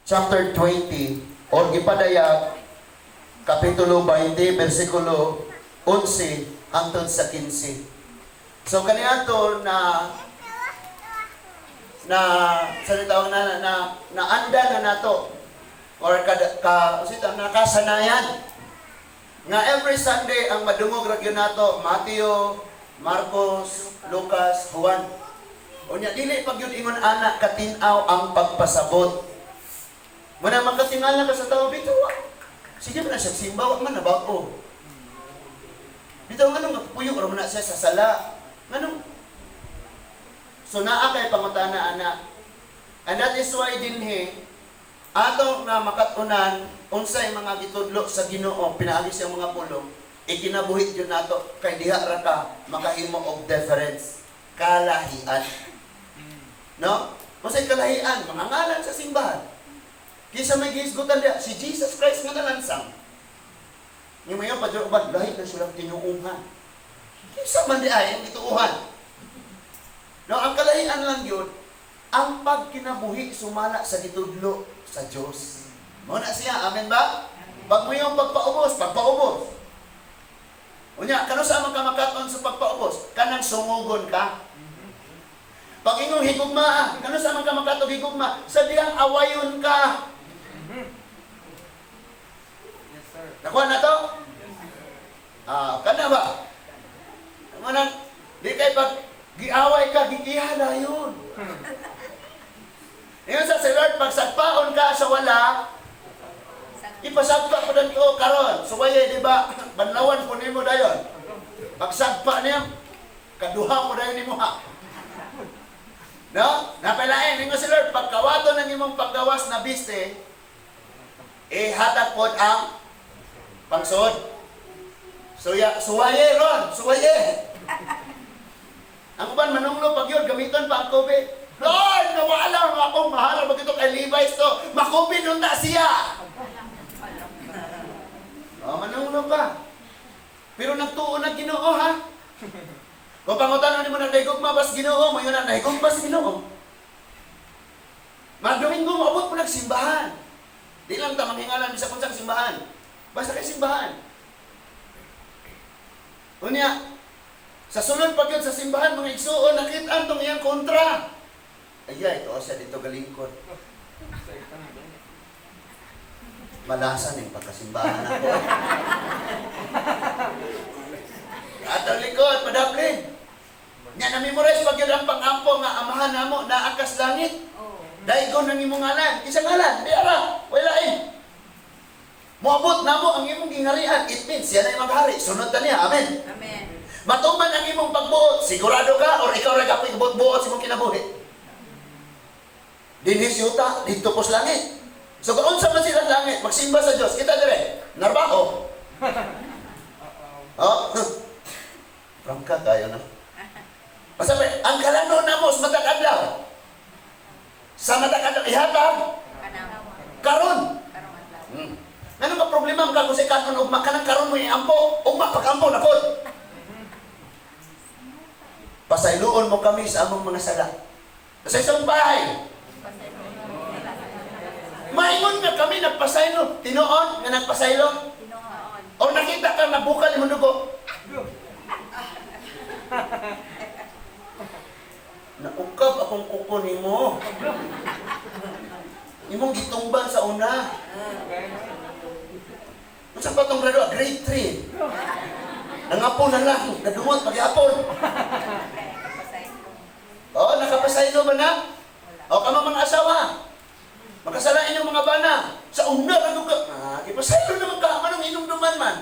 chapter 20 or gipadayag kapitulo 20 bersikulo 11 hangtod sa 15. So kaniadto na na sa tawag na na naanda na nato or kada ka usita nakasanayan nga every Sunday ang madungog ra gyud nato Matthew, Marcos, Lucas, Juan. Unya dili pag yun ingon ana katin-aw ang pagpasabot. Muna makatingala ka sa tao bitaw. Sige man na siya simba, wa man na bag-o. Bitaw nganong nagpuyo ra man na siya sa sala. Nganong? So naa kay pangutana ana. And that is why dinhi ato nga makat-unan unsay mga gitudlo sa Ginoo pinaagi sa mga pulong, ikinabuhi gyud nato kay diha ra ka makahimo og difference, kalahian, no? Unsay kalahian? Mga ngalan sa simbahan. Kinsa may gihisgutan diha? Si Jesus Christ nga nalansang. Yung mga pa uban lahi na silang tinuuhan. Kinsa man di ay ang gituuhan, no? Ang kalahian lang yun ang pagkinabuhi sumala sa gitudlo sa Dios. Mo na siya, amen ba? Pag mo yung pagpaubos, pagpaubos. Unya, kano sa man ka makat-on sa pagpaubos? Kanang sungugon ka. Pag ingong higugma, kano sa man ka makat-og higugma? Sa diyang awayon ka. Yes, sir. Nakuha na to? Ah, kana ba? Manang, di kay pag giaway ka, gigihala yun. Ngayon sa si Lord, pag sagpaon ka sa wala, ipasagpa ko to karon. Suwaye, di ba? Banlawan ko nimo dayon. Pagsagpa niya, kaduha ko dayon nimo ha. No? Napalain, ningo si Lord, pagkawato ng imong paggawas na biste, eh hatag pod ang pangsod. So ya, suwaye ron, suwaye. Ang uban manunglo pag yun, gamiton pa ang COVID. Lord, nawala ang akong mahal magito kay Levi's to. Makubi nun na siya. Oh, manunglo ka. Pero nagtuo na Ginoo ha. Kung pangutana nimo na nahigugma bas Ginoo, mayo na nahigugma sa Ginoo. Magdomingo moabot mo nagsimbahan. Di lang ta manghingalan bisa kung simbahan. Basta kay simbahan. Unya, sa sulod pag yun sa simbahan, mga igsuon, nakita ang tong iyang kontra. Ay, ito siya dito galingkod. Malasan yung pagkasimbahan ako. At ang likod, padaplin. Nya na-memorize pag yun ang pang-ampo nga amahan namo na akas langit. Daigon ang imong ngalan. Isa ngalan, di ara, wala eh. Moabot namo ang imong gingarian. It means siya na yung maghari. Sunod ta niya. Amen. Amen. Matuman ang imong pagbuot. Sigurado ka or ikaw ra kapoy buot-buot sa imong kinabuhi. Dinhi yuta, didto pos langit. So kung unsa man sila sa langit, magsimba sa Dios. Kita dire, narbaho. Oh. Prangka kayo na. Basta pre, ang kalano namo sa matag adlaw. Sa matag adlaw ihatag Kanamo. Karon. Karong adlaw. Ngano ka problema man ka kung sa kanon ugma kanang karon mo iampo, ugma pagampo na pod. Pasayloon mo kami sa among mga sala. Sa isang bahay, maingon nga kami nagpasaylo. Tinuon nga nagpasaylo. Tinuod. O nakita ka nabukal imong dugo. Naukab akong kuko nimo. Imong gitumban sa una. Unsa pa tong grado? Grade 3. Nangapo na lang, nadumot pagyapon. Pasaylo. Oo, nakapasaylo ba na? O kamo mga asawa, makasalain yung mga bana. Sa una ra ka, ah, ipasaylo naman ka, manong inumduman man.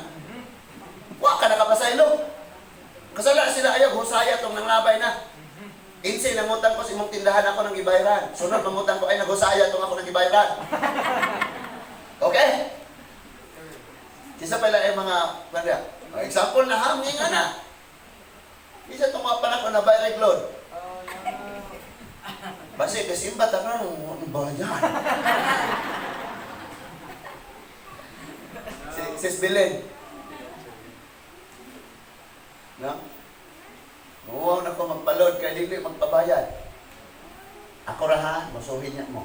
Wa ka nakapasaylo. Kasala sila ayaw, husaya tong nanglabay na. Insi, nangutang ko sa imong tindahan ako ng gibayran. Sunod, mangutang ko ay naghusaya tong ako ng gibayran. Okay? Kisa pala ay mga, kanya, example na ha, nga na. Isa itong mga panahon na bayad load. Oh, no. Basi, kasi imbat ako, ano ba yan? Si, Sis Belen. No? Oo, na ko magpalod, kay dili magpabayad. Ako ra ha, masuhin niya mo.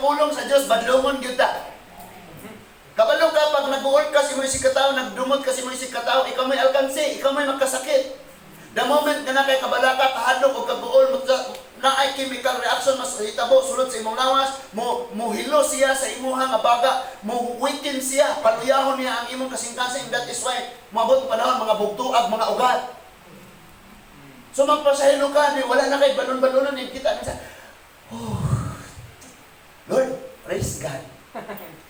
ang pulong sa Dios, badlongon gyud ta. Kabalo ka pag nag-uol ka sa imong isigkatawo, nagdumot ka sa imong isigkatawo, ikaw may alkansi, ikaw may magkasakit. The moment nga na kay kabalaka, kahadlok o kaguol, naay chemical reaction mas hitabo sulod sa imong lawas, mo muhilo siya sa imuha nga baga, mo weaken siya, paluyahon niya ang imong kasing-kasing. That is why moabot ang panahon mga bugtuag, mga ugat. So magpasaylo ka, di, wala na kay balon-balonon, eh, kita minsan, "Oh, Lord, praise God.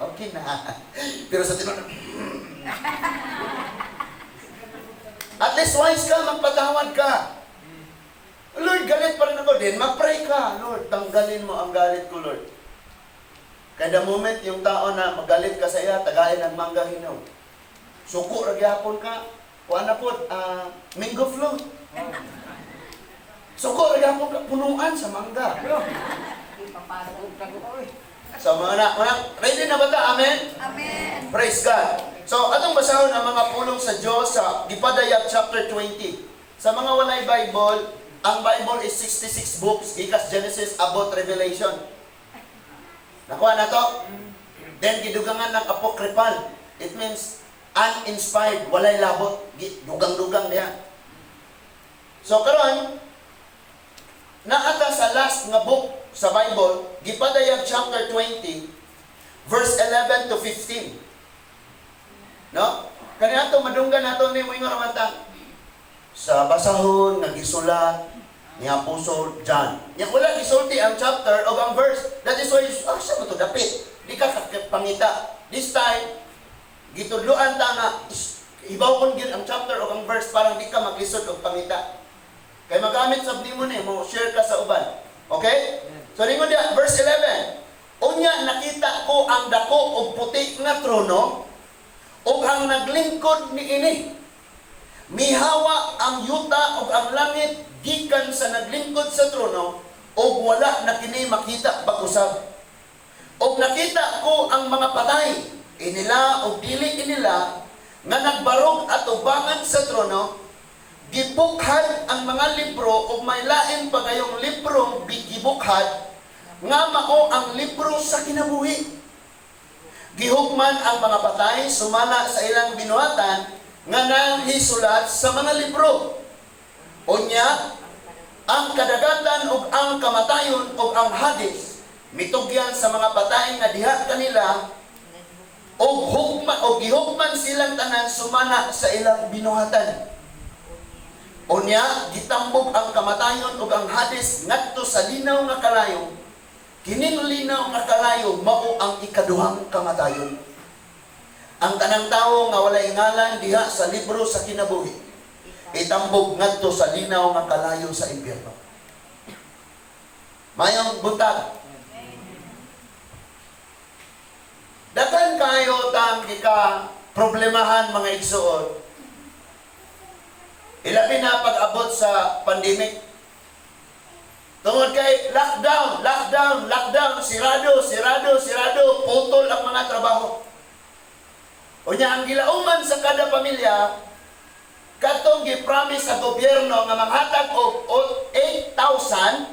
Okay na." Pero sa tinuod, at least wise ka, magpatawad ka. "Lord, galit pa rin ako." Din, mag-pray ka. "Lord, tanggalin mo ang galit ko, Lord." Kaya the moment yung tao na magalit ka sa iya, tagain ang mangga hinog. Suko ra gyapon ka. Kuan na po, mango float. Suko ra gyapon ka, punuan sa mangga. So mga na, mga, ready na ba ta? Amen? Amen. Praise God. So, atong basahon ang mga pulong sa Diyos sa Gipadayag chapter 20. Sa mga walay Bible, ang Bible is 66 books, gikas Genesis abot Revelation. Nakuha na to? Then gidugangan ng apocryphal. It means uninspired, walay labot, dugang-dugang diha. So karon naata sa last nga book sa Bible, Gipadayag chapter 20, verse 11 to 15. No? Kani ato madunggan nato ni moingon raman ta sa basahon nga gisulat ni Apostol John. Nya wala gisulti ang chapter o ang verse. That is why, ah, sa mo to dapit. Di ka pangita. This time gitudloan ta nga hibaw kon gyud ang chapter o ang verse para di ka maglisod og pangita. Kay magamit sab nimo ni mo share ka sa uban. Okay? So ningon diya verse 11. "Unya nakita ko ang dako og puti nga trono ug ang naglingkod niini. Mihawa ang yuta ug ang langit gikan sa naglingkod sa trono ug wala na kini makita pag-usab. Ug nakita ko ang mga patay, inila ug dili inila, nga nagbarog atubangan sa trono. Gibukhad ang mga libro ug may lain pa gayong librong gibukhad nga mao ang libro sa kinabuhi. Gihukman ang mga patay sumala sa ilang binuhatan nga nahisulat sa mga libro. Unya, ang kadagatan ug ang kamatayon ug ang Hades mitugyan sa mga patay nga diha kanila ug hukma og gihukman silang tanan sumala sa ilang binuhatan. Unya, gitambog ang kamatayon ug ang Hades ngadto sa linaw nga kalayo. Kining linaw nga kalayo mao ang ikaduhang kamatayon. Ang tanang tawo nga walay ngalan diha sa libro sa kinabuhi itambog ngadto sa linaw nga kalayo sa impyerno." Mayong buntag. Daghan kayo tang gika problemahan, mga igsuon. Ilabi na pag-abot sa pandemic. Tungod kay lockdown, lockdown, lockdown, sirado, sirado, sirado, putol ang mga trabaho. Unya ang gilauman sa kada pamilya, katong gi-promise sa gobyerno nga manghatag og 8,000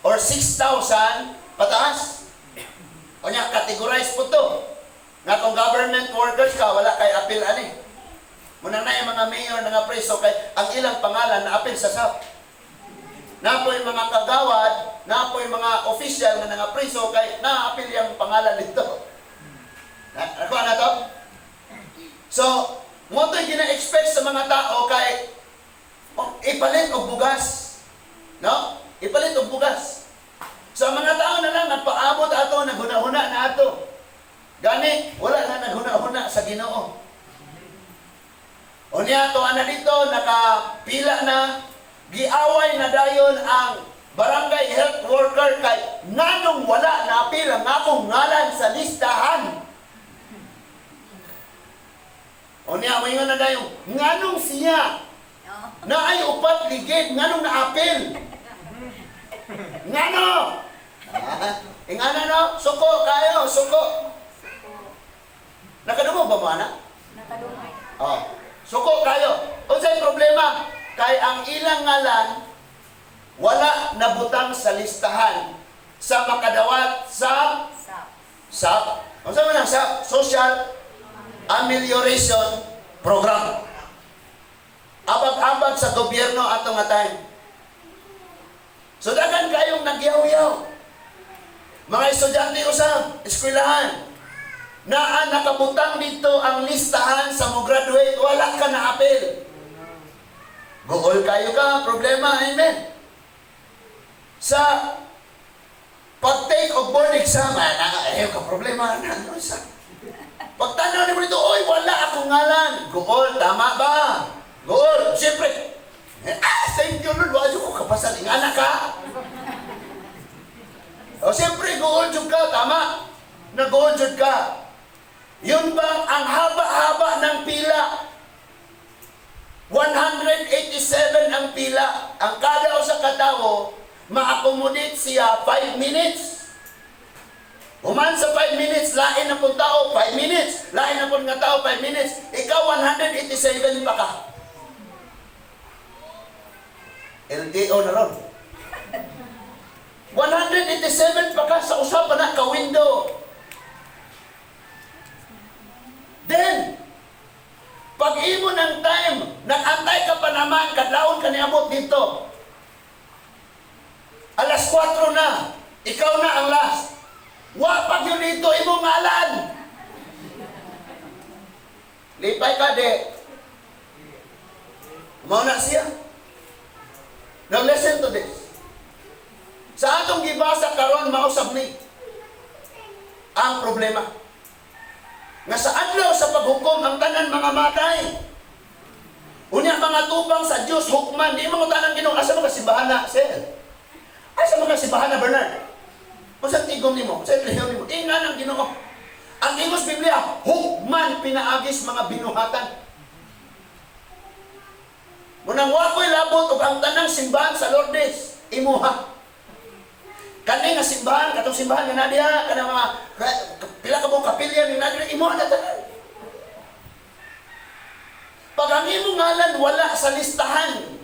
or 6,000 pataas. Unya categorize po to. Nga kung government workers ka, wala kay apil ani. Muna na yung mga mayor na nga preso kay ang ilang pangalan na apil sa SAP. Napoy mga kagawad, napoy mga official nga nga preso kay naapil yung pangalan dito. Nakuha na to? So, mo to'y gina-expect sa mga tao kay oh, ipalit og bugas. No? Ipalit og bugas. So, ang mga tao na lang nagpaabot ato, naghuna-huna na ato. Gani, wala na naghuna-huna sa Ginoo. Unya to ana dito nakapila na, giaway na dayon ang barangay health worker kay nganong wala naapil ang akong ngalan sa listahan. Unya moingon na dayon, nganong siya naay upat ligid, nganong naapil? Ngano? Ah, ingana no, suko kayo, suko. Nakadungog ba mo ana? Nakadungog. Oh. Suko kayo. Unsay problema? Kay ang ilang ngalan wala nabutang sa listahan. Sa makadawat sa SAP. SAP. Unsa man ang SAP? Social Amelioration Program. Abag-abag sa gobyerno ato nga time. So daghan kayong nagyaw-yaw. Mga estudyante usab, eskwelahan. Naa nakabutang dito ang listahan sa mo graduate, wala ka na apel. Guol kayo ka, problema, amen. Sa pag-take og board exam, ah, na, eh, ka problema, na, ano sa... Pagtanaw ni mo dito, oy, wala akong ngalan. Guol, tama ba? Guol, siyempre. Eh, ah, thank you Lord, wala ko kapasan. Ingana ka. O siyempre, guol jud ka, tama. Nag-guol jud ka. Yun bang ang haba-haba ng pila? 187 ang pila. Ang kada usa ka tawo, ma-accommodate siya 5 minutes. Human sa 5 minutes, lain na pong tao, 5 minutes. Lain na pong nga tao, 5 minutes. Ikaw, 187 pa ka. LTO na ron. 187 pa ka sa usapan na ka-window. Then, pag imo ng time, nag-antay ka pa naman, kadlawon ka niabot dito. Alas 4 na, ikaw na ang last. Wa pa gyud dito imong ngalan. Lipay ka de. Mao na siya. Now listen to this. Sa atong gibasa karon mausab ni ang problema. Nga sa adlaw sa paghukom ang tanan mga matay. Unya mga tubang sa Dios hukman, di mo tanan Ginoo, asa mga simbahan na, sir? Asa mga simbahan na, Bernard? Unsa tigom nimo? Unsa relihiyon nimo? Ingan ang Ginoo. Ang ingos Biblia, hukman pinaagis mga binuhatan. Munang wa ko'y labot og ang tanang simbahan sa Lourdes, imuha. Kani nga simbahan, katong simbahan nga naa diha, kanang mga pila ka buok kapilya ni naa diha, imuha na tanan. Pag ang imong ngalan wala sa listahan,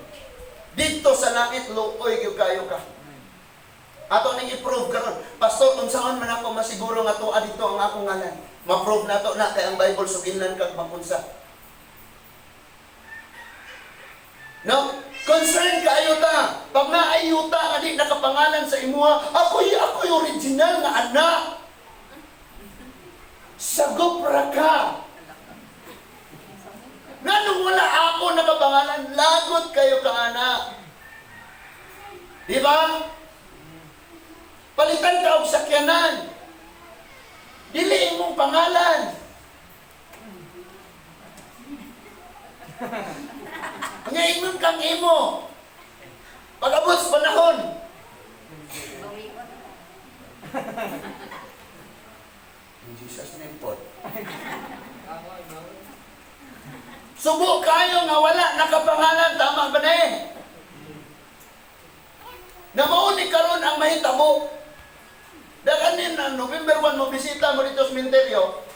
dito sa langit luoy gyud kayo ka. Ato ning i-prove karon. Pastor, unsaon man ako masiguro nga tuwa dito ang akong ngalan? Ma-prove nato na kay ang Bible suginlan kag makunsa. No? Concern kayo ta. Pag naay yuta nga di nakapangalan sa imuha, ako'y original nga anak. Sagop ra ka. Nganong wala ako nakapangalan, lagot kayo ka anak. Di ba? Palitan ka og sakyanan. Dili imong pangalan. Nga ingon kang imo. Pag-abot sa panahon. Bawion. In Jesus' name po. Subo kayo nga wala nakapangalan, tama ba na eh? Na mao ni karon ang mahitabo. Daganin na November 1 mo bisita mo dito sa sementeryo,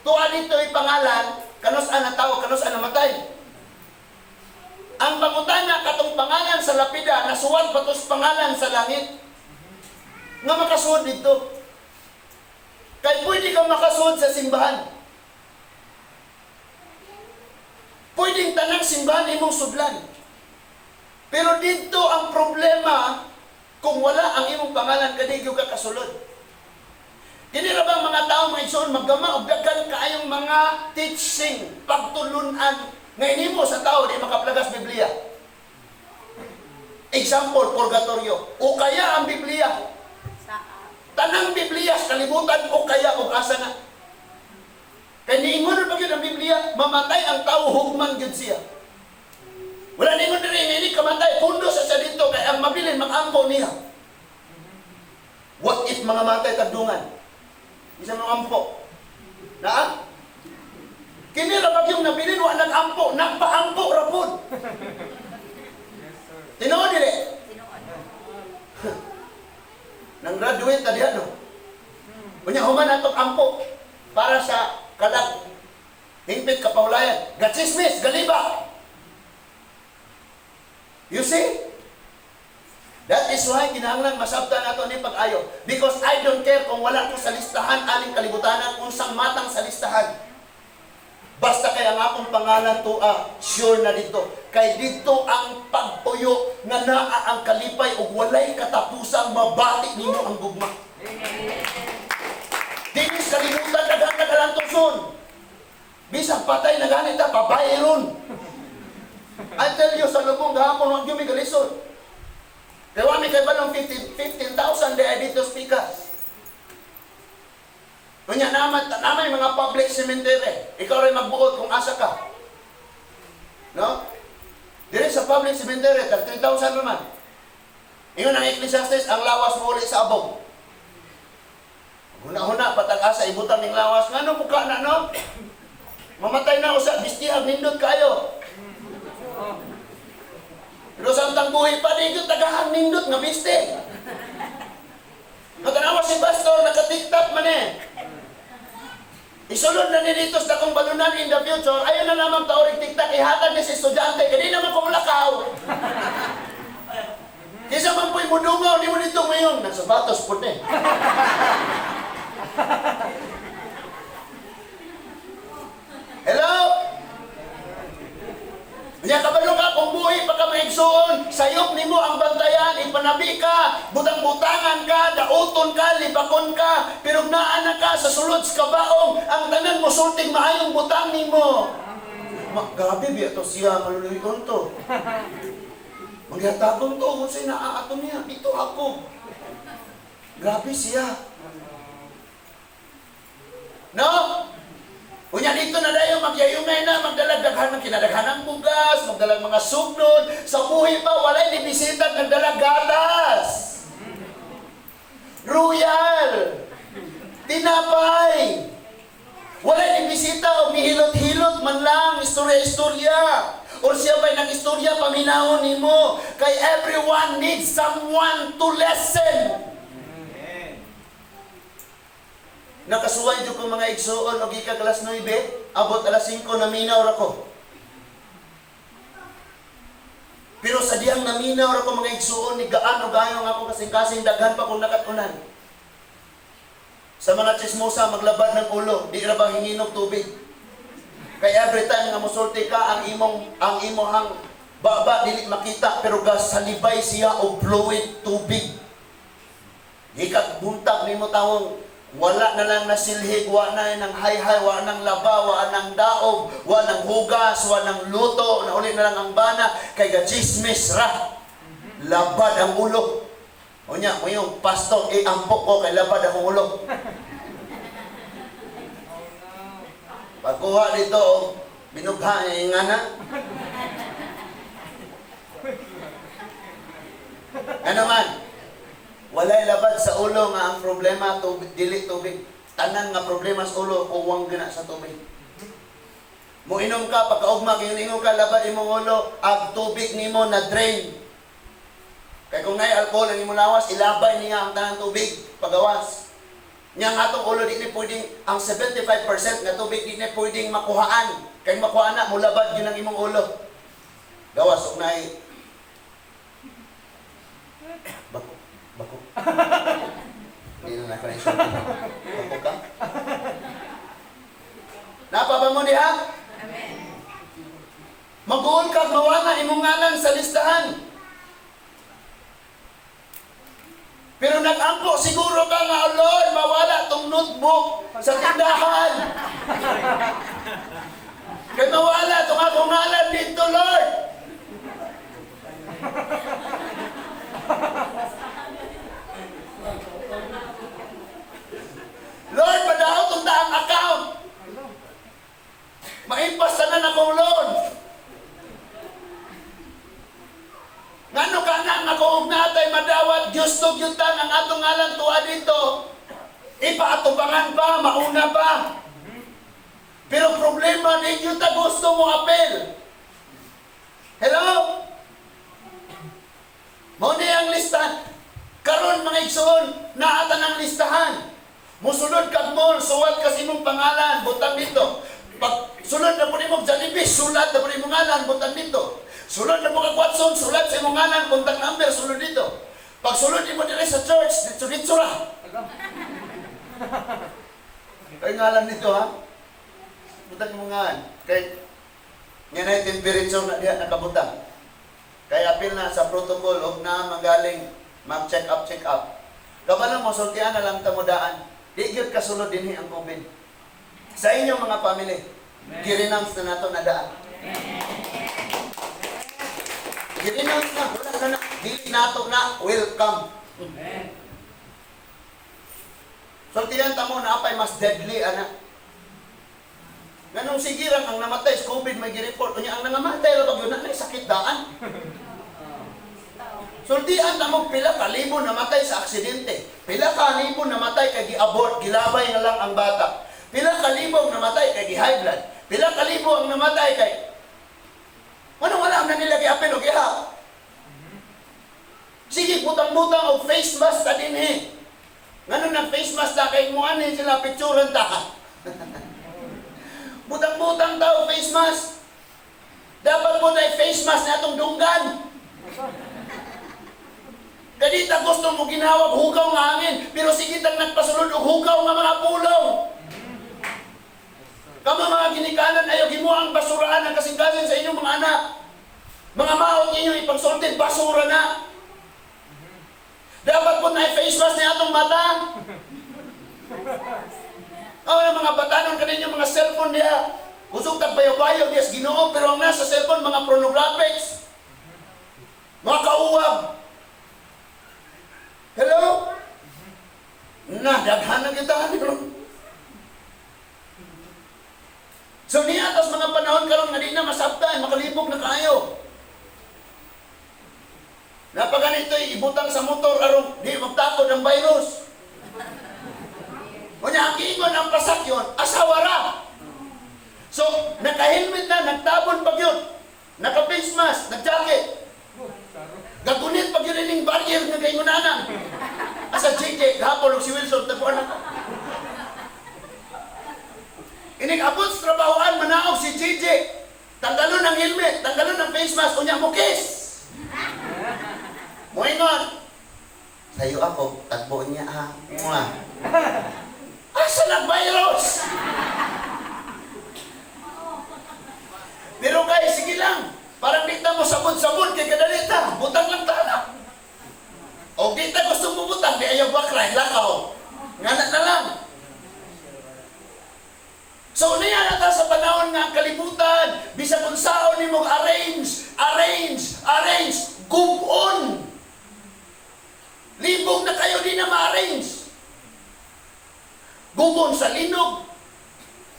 tuwa dito pangalan, kanus na tao, kanus na namatay. Ang pangutana katong pangalan sa lapida, nasuwat ba to's pangalan sa langit? Nga makasuod dito. Kay pwede kang makasuod sa simbahan. Pwedeng tanang simbahan imong sudlan. Pero dito ang problema, kung wala ang imong pangalan, kadigyo ka kasulod. Dili ra ba ang mga tao, mga igsoon, maggama og daghan kaayong mga teaching, pagtulunan, nga inimo sa tao di makaplagas Biblia. Example, purgatorio. O kaya ang Biblia. Tanang Biblia sa kalibutan o kaya og asa na. Kay niingon ra pa gyud ang Biblia, mamatay ang tao, hukman gyud siya. Wala ningon diri nga ini kamatay, pundo sa siya dito kay ang mabilin mag-ampo niya. What if mga matay tagdungan? Isa mga ampo. Naa? Kini ra ba yung nabilin wa nag-ampo, nagpaampo ra pud. Yes, sir. Tinuod dili. Tinuod. Nang graduate ta diha no. Unya human atong ampo para sa kalag hingpit kapahulayan. Gatsismis, galiba. You see? That is That is why kinahanglan masabtan nato ni pag-ayo. Because I don't care kung wala ko sa listahan aning kalibutanan, unsang matang sa listahan. Basta kay ang akong pangalan tua, sure na dito. Kay dito ang pagpuyo nga naa ang kalipay ug walay katapusang mabati nimo ang gugma. Dinis kalibutan, daghan na kalantuson. Bisag patay na ganit ta, babae ron. I tell you, sa lubong gahapon, wag yung galisod. Kaya wa mi kay balong 15 15,000 di ay dito speakers. Kunya naman, naman mga public cemetery. Ikaw rin magbuot kung asa ka. No? Dire sa public cemetery, tag 3,000 naman. Ingon ang Ecclesiastes, ang lawas mo uli sa abog. Huna-huna, patag asa, ibutang ning lawas. Ngano mukha na, no? Mamatay na usa, bistihag, nindot kayo. Pero samtang buhi pa, di tagahan nindot nga biste. Matanawa si pastor, naka-TikTok man eh. Isulod na ni dito sa akong balunan in the future, ayaw na lamang taorig TikTok, ihatag ni si estudyante, kaya di naman kong lakaw. Kisa man po'y mudungaw, di mo dito ngayon. Nasa batos po na eh. Hello? Nya kabalo ka kung buhi pa ka maigsuon, sayop nimo ang bantayan, ipanabi ka, butang-butangan ka, dauton ka, libakon ka, pero naa na ka sa sulod sa kabaong, ang tanan mo sulting maayong butang nimo. Ma, grabe biya to siya, maluluyon to. Mangyatagon to, kung sa'yo naaato niya, dito ako. Grabe siya. No? Unya dito na dayo magyayungay na, magdalag daghan ng kinadaghan ng bugas, magdalag mga sugnod, sa buhi pa walay ni bisita nagdalag gatas. Royal. Tinapay. Walay ni bisita o mihilot-hilot man lang, istorya-istorya. Or siya ba'y nang istorya, paminahon nimo. Kay everyone needs someone to listen. Amen. Nakasuway jud ko, mga igsuon, og ikag alas 9, abot alas 5, naminaw ra ko. Pero sa diyang naminaw ra ko, mga igsuon, ni gaan og ayo nga ako kasing-kasing, daghan pa kong nakatunan. Sa mga chismosa, maglabad ng ulo, di ra ba hinginog tubig? Kay every time nga musulti ka, ang imong baba dili makita, pero gas salibay siya og fluid tubig. Hikag buntag nimo tawong wala na lang nasilhig, wa na nang hayhay, wa nang laba, wa nang daog, wa nang hugas, wa nang luto, nauli na lang ang bana, kay ga chismis ra. Labad ang ulo. Unya, mo yung pastor, iampok ko kay labad akong ulo. Oh no. Pagkuha dito, oh, binugha niya yung ngana. Ano man, walay labad sa ulo nga ang problema, tubig, dili tubig. Tanan nga problema sa ulo, kuwang gina sa tubig. Moinom ka, pagkaugma, ingon ka, labad imong ulo, ang tubig nimo na drain. Kay kung naay alcohol ang imong lawas, ilabay niya ang tanang tubig pagawas. Nya ang atong ulo di ni pwedeng ang 75% nga tubig di ni pwedeng makuhaan. Kay makuhaan na, mulabad yun ang imong ulo. Gawas og naay bako, bako. Hindi na nako na isulti. Bako ka? Napa ba mo diha? Amen. Maguol ka, mawala imong ngalan sa listahan. Pero nag-ampo siguro ka nga, "Oh Lord, mawala tong notebook sa tindahan. Kay mawala tong akong ngalan dito, Lord." Lord, padaot tong daang account. Maimpas tanan akong loan. Ngano ka na nga kung natay madawat, gusto gyud ta ang atong ngalan tuwa dito. Ipaatubangan pa, mauna pa. Pero problema ninyo ta gusto mo apel. Hello? Mao ni ang listahan. Karon, mga igsoon, naata ng listahan. Musulod kag mall, suwat kasi imong pangalan, butang dito. Pag sulod na po nimo Jollibee, sulat na po imong ngalan, butang dito. Sulod na po kag Watson, sulat sa imong ngalan, contact number, sulod dito. Pagsulod mo diri sa church, ditso-ditso ra. Kay ngalan nito, ha? Butang mo nga. Kay nga na temperature na diha nakabutang. Kay apil na sa protocol og na manggaling mag-check up, check up. Kabalo mo, sultian na lang tamudaan. Di gyud kasulod dinhi ang COVID. Sa inyong mga family, gi-renounce na nato na daan. Gi-renounce na, wala na na, dili nato na welcome. Amen. Sultian ta mo na apay mas deadly ana. Nganong sige rang ang namatay sa COVID may gi-report unya ang nangamatay ra bag yun na sakit daan. Sultian ta mo pila ka libo namatay sa aksidente. Pila ka libo namatay kay gi-abort, gilabay na lang ang bata. Pila ka libo ang namatay kay gi-high blood. Pila ka libo ang namatay kay. Ano, wala na nila gi-apel og iha. Sige, butang-butang og face mask ta dinhi. Ngano nang face mask ta kay mo ani sila picturean ta. Butang-butang ta og face mask. Dapat mo na face mask na atong dunggan. Kadita gusto mo ginawag hugaw nga hangin, pero sige tang nagpasulod og hugaw nga mga pulong. Kamo mga ginikanan, ayaw gimo ang basuraan ang kasing-kasing sa inyong mga anak. Mga maot ninyo ipagsulti, basura na. Dapat po na face mask ni atong mata. Oh, ang mga batanon kaninyo mga cellphone diha. Kusog tag bayo-bayo diya sa Ginoo, pero ang nasa cellphone mga pornographics. Mga kauwab. Hello? Na, daghan na kita ani bro. So niya tas mga panahon karon nga di na masabtan, makalibog na kaayo. Napaganito ibutang sa motor aron di magtakod ang virus. Unya ang giingon ang pasakyon, asawa ra. So, naka-helmet na, nagtabon pag yun. Naka-face mask, nag-jacket. Gagunit pag yun ining barrier nga gaingunanan. Asa JJ, gahapon og si Wilson, tapuan ako. Ining abot sa trabahoan, manaog si JJ. Tanggalon ang helmet, tanggalon ang face mask, unya mo kiss. Moingon. Sayo ako, tagboon niya ha. Mwah. Asa na virus? Pero guys, sige lang. Parang di ta mo sabon-sabon kay kadali ta. Butang lang ta na. O di ta gusto mo butang, di ayaw bakray, lakaw. Ngana na lang. So niya na ta sa panahon nga ang kalibutan, bisag unsaon nimong arrange, arrange, arrange, gubon. Libog na kayo, di na ma-arrange. Gubon sa linog,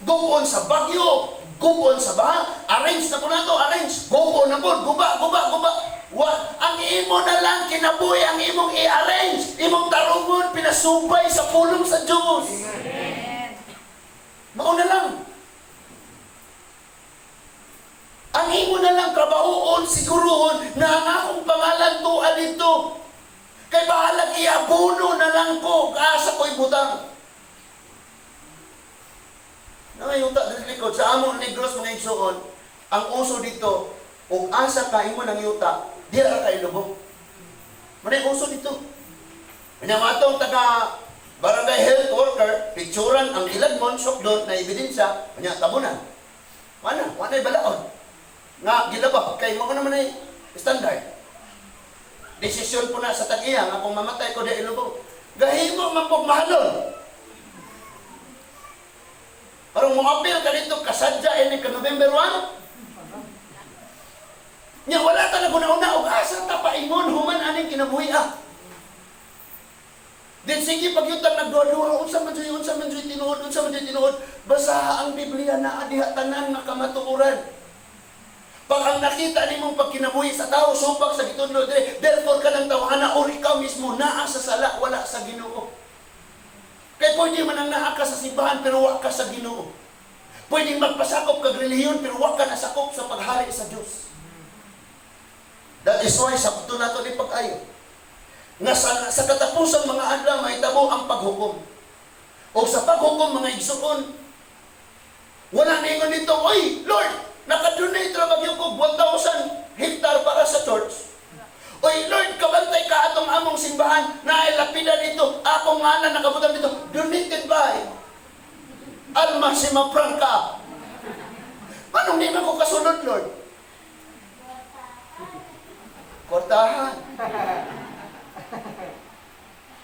gubon sa bagyo, gubon sa baha, arrange na po na to, arrange, gubon na po, guba, guba, guba. Wa, ang imo na lang kinabuhi, ang imong i-arrange, imong tarungon, pinasubay sa pulong sa Diyos. Amen. Mao na lang. Ang imo na lang trabahoon, siguruhon na ang akong pangalan tuwa dito. Kay bahalag iabuno na lang ko, asa ko'y butang. Nangayuta sa likod, sa among Negros mga igsuon, ang uso dito, ug asa ka imo ng yuta, di ra ka ilubong. Manay uso dito. Kanya matong taga barangay health worker, picturan ang iladmon, sukdon na ebidensya, kanya tabunan. Wala, wala balaod. Nga gilabak kay mao naman ay standard. Desisyon po na sa tag-iya nga kung mamatay ko di ilubong. Gahimo man pog mahalon. Parang moapil ka dito, kasadya ini ka November 1. Nya wala ta naguna-una og asa ta paingon human aning kinabuhi ah. Then sige pag yutang nagduha-duha, unsa man jud, unsa man jud tinuod, unsa man jud tinuod, basa ang Biblia na diha tanan nga kamatuoran. Pag ang nakita nimong pagkinabuhi sa tao supak sa gitudlo dire, therefore kanang tawhana or ikaw mismo naa sa sala, wala sa Ginoo. Kay pwede man ang naa ka sa simbahan pero wa ka sa Ginoo. Pwedeng magpasakop kag relihiyon pero wa ka nasakop sa paghari sa Dios. That is why sakto nato ni pag-ayo. Nga sa katapusan mga adlaw mahitabo ang paghukom. O sa paghukom mga igsuon, wala ningon dito, "Oy, Lord, nakadonate ra bagyo ko 1,000 hektar para sa church. Oy, Lord, kabantay ka atong ang among simbahan, naay lapida dito, akong ngalan nakabutang dito, donated by Alma Cimafranca. Anong di man ko kasunod, Lord? Kwartahan.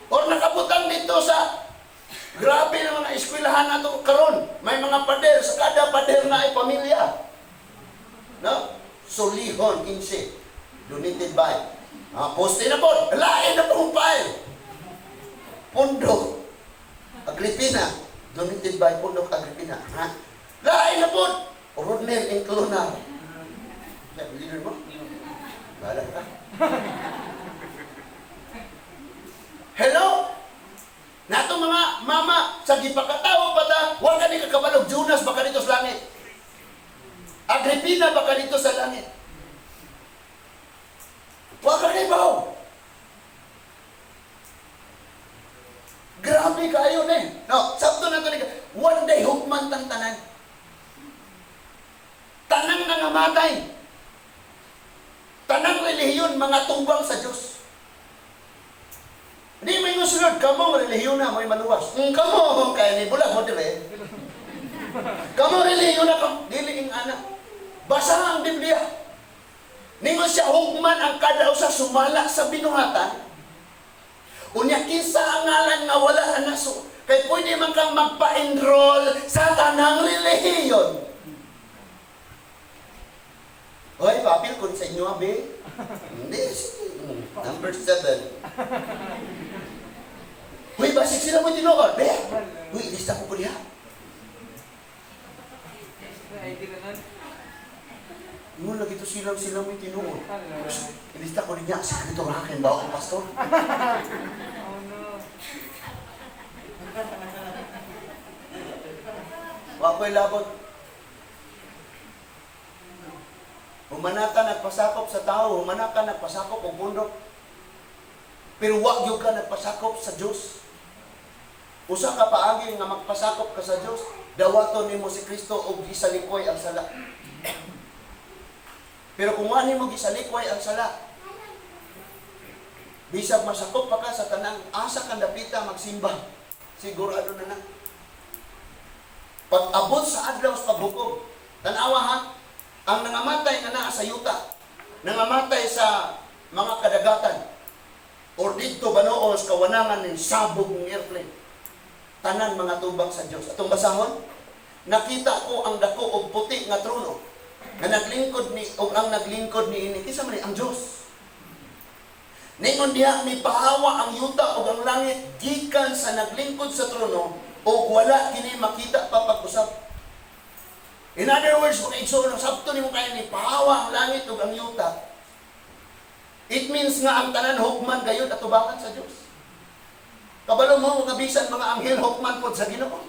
Or nakabutang dito sa grabe na mga eskwelahan nato karon. May mga pader, sa kada pader na ay pamilya. No? Solihon Inse. Donated by. Poste na po. Lain na pong file. Pondo. Agripina. Donated by Pondok Agripina. Ha? Lain na po. Rodnel Incluna. Leader mo? Bahala ka. Hello? Nato mga mama, sa gipakatawo pa ta, wa ka ni kakabalog, Jonas baka dito sa langit. Agripina baka dito sa langit. Wa ka kibaw. Grabe kayo ni. No, sabto na to ni. One day hukman tang tanan. Tanang nangamatay. Tanang relihiyon mga tubang sa Diyos. Di may sunod, kamo relihiyon na mo'y maluwas. Kamo, kaya ni bulag mo dire. Kamo relihiyon na, kamo, dili ing anak. Basa ang Biblia. Ningon siya, hugman ang kada usa sumala sa binuhatan. Unya kinsa ang ngalan nga wala anaso. Kay pwede man kang magpa-enroll sa tanang relihiyon. Hoy, papil kun sa inyo, abe. Hindi, sige. Number 7. Uy, basig sila mo tinuod, be. Uy, ilista ko po diha. ID ka nun. Ingon lagi to silang sila mo tinuod. Ilista ko niya, sekreto ra akin ba ako, pastor? Oh no. Wa ko'y labot. Humana ka nagpasakop sa tao, humana ka nagpasakop og bundok. Pero wa gyud ka nagpasakop sa Dios. Usa ka paagi nga magpasakop ka sa Dios, dawaton nimo si Kristo og gisalikoy ang sala. Pero kung wa nimo gisalikway ang sala, bisag masakop pa ka sa tanang asa kang dapita magsimba, sigurado na na. Pag-abot sa adlaw sa paghukom, tanawa ha, ang nangamatay nga naa sa yuta, nangamatay sa mga kadagatan, or didto banoos kawanangan ng sabog ng airplane, tanan mga tubang sa Dios. Atong basahon, nakita ko ang dako og puti nga trono nga naglingkod ni og ang naglingkod ni ini kinsa man ni ang Dios. Ningon diha mipahawa ang yuta ug ang langit gikan sa naglingkod sa trono ug wala kini makita pa pag-usab. In other words, mga igsoon, sabto nimo kaya ni pahawa ang langit ug ang yuta. It means nga ang tanan hukman gayud atubangan sa Dios. Kabalo mo nga bisan mga anghel hukman pod sa Ginoo.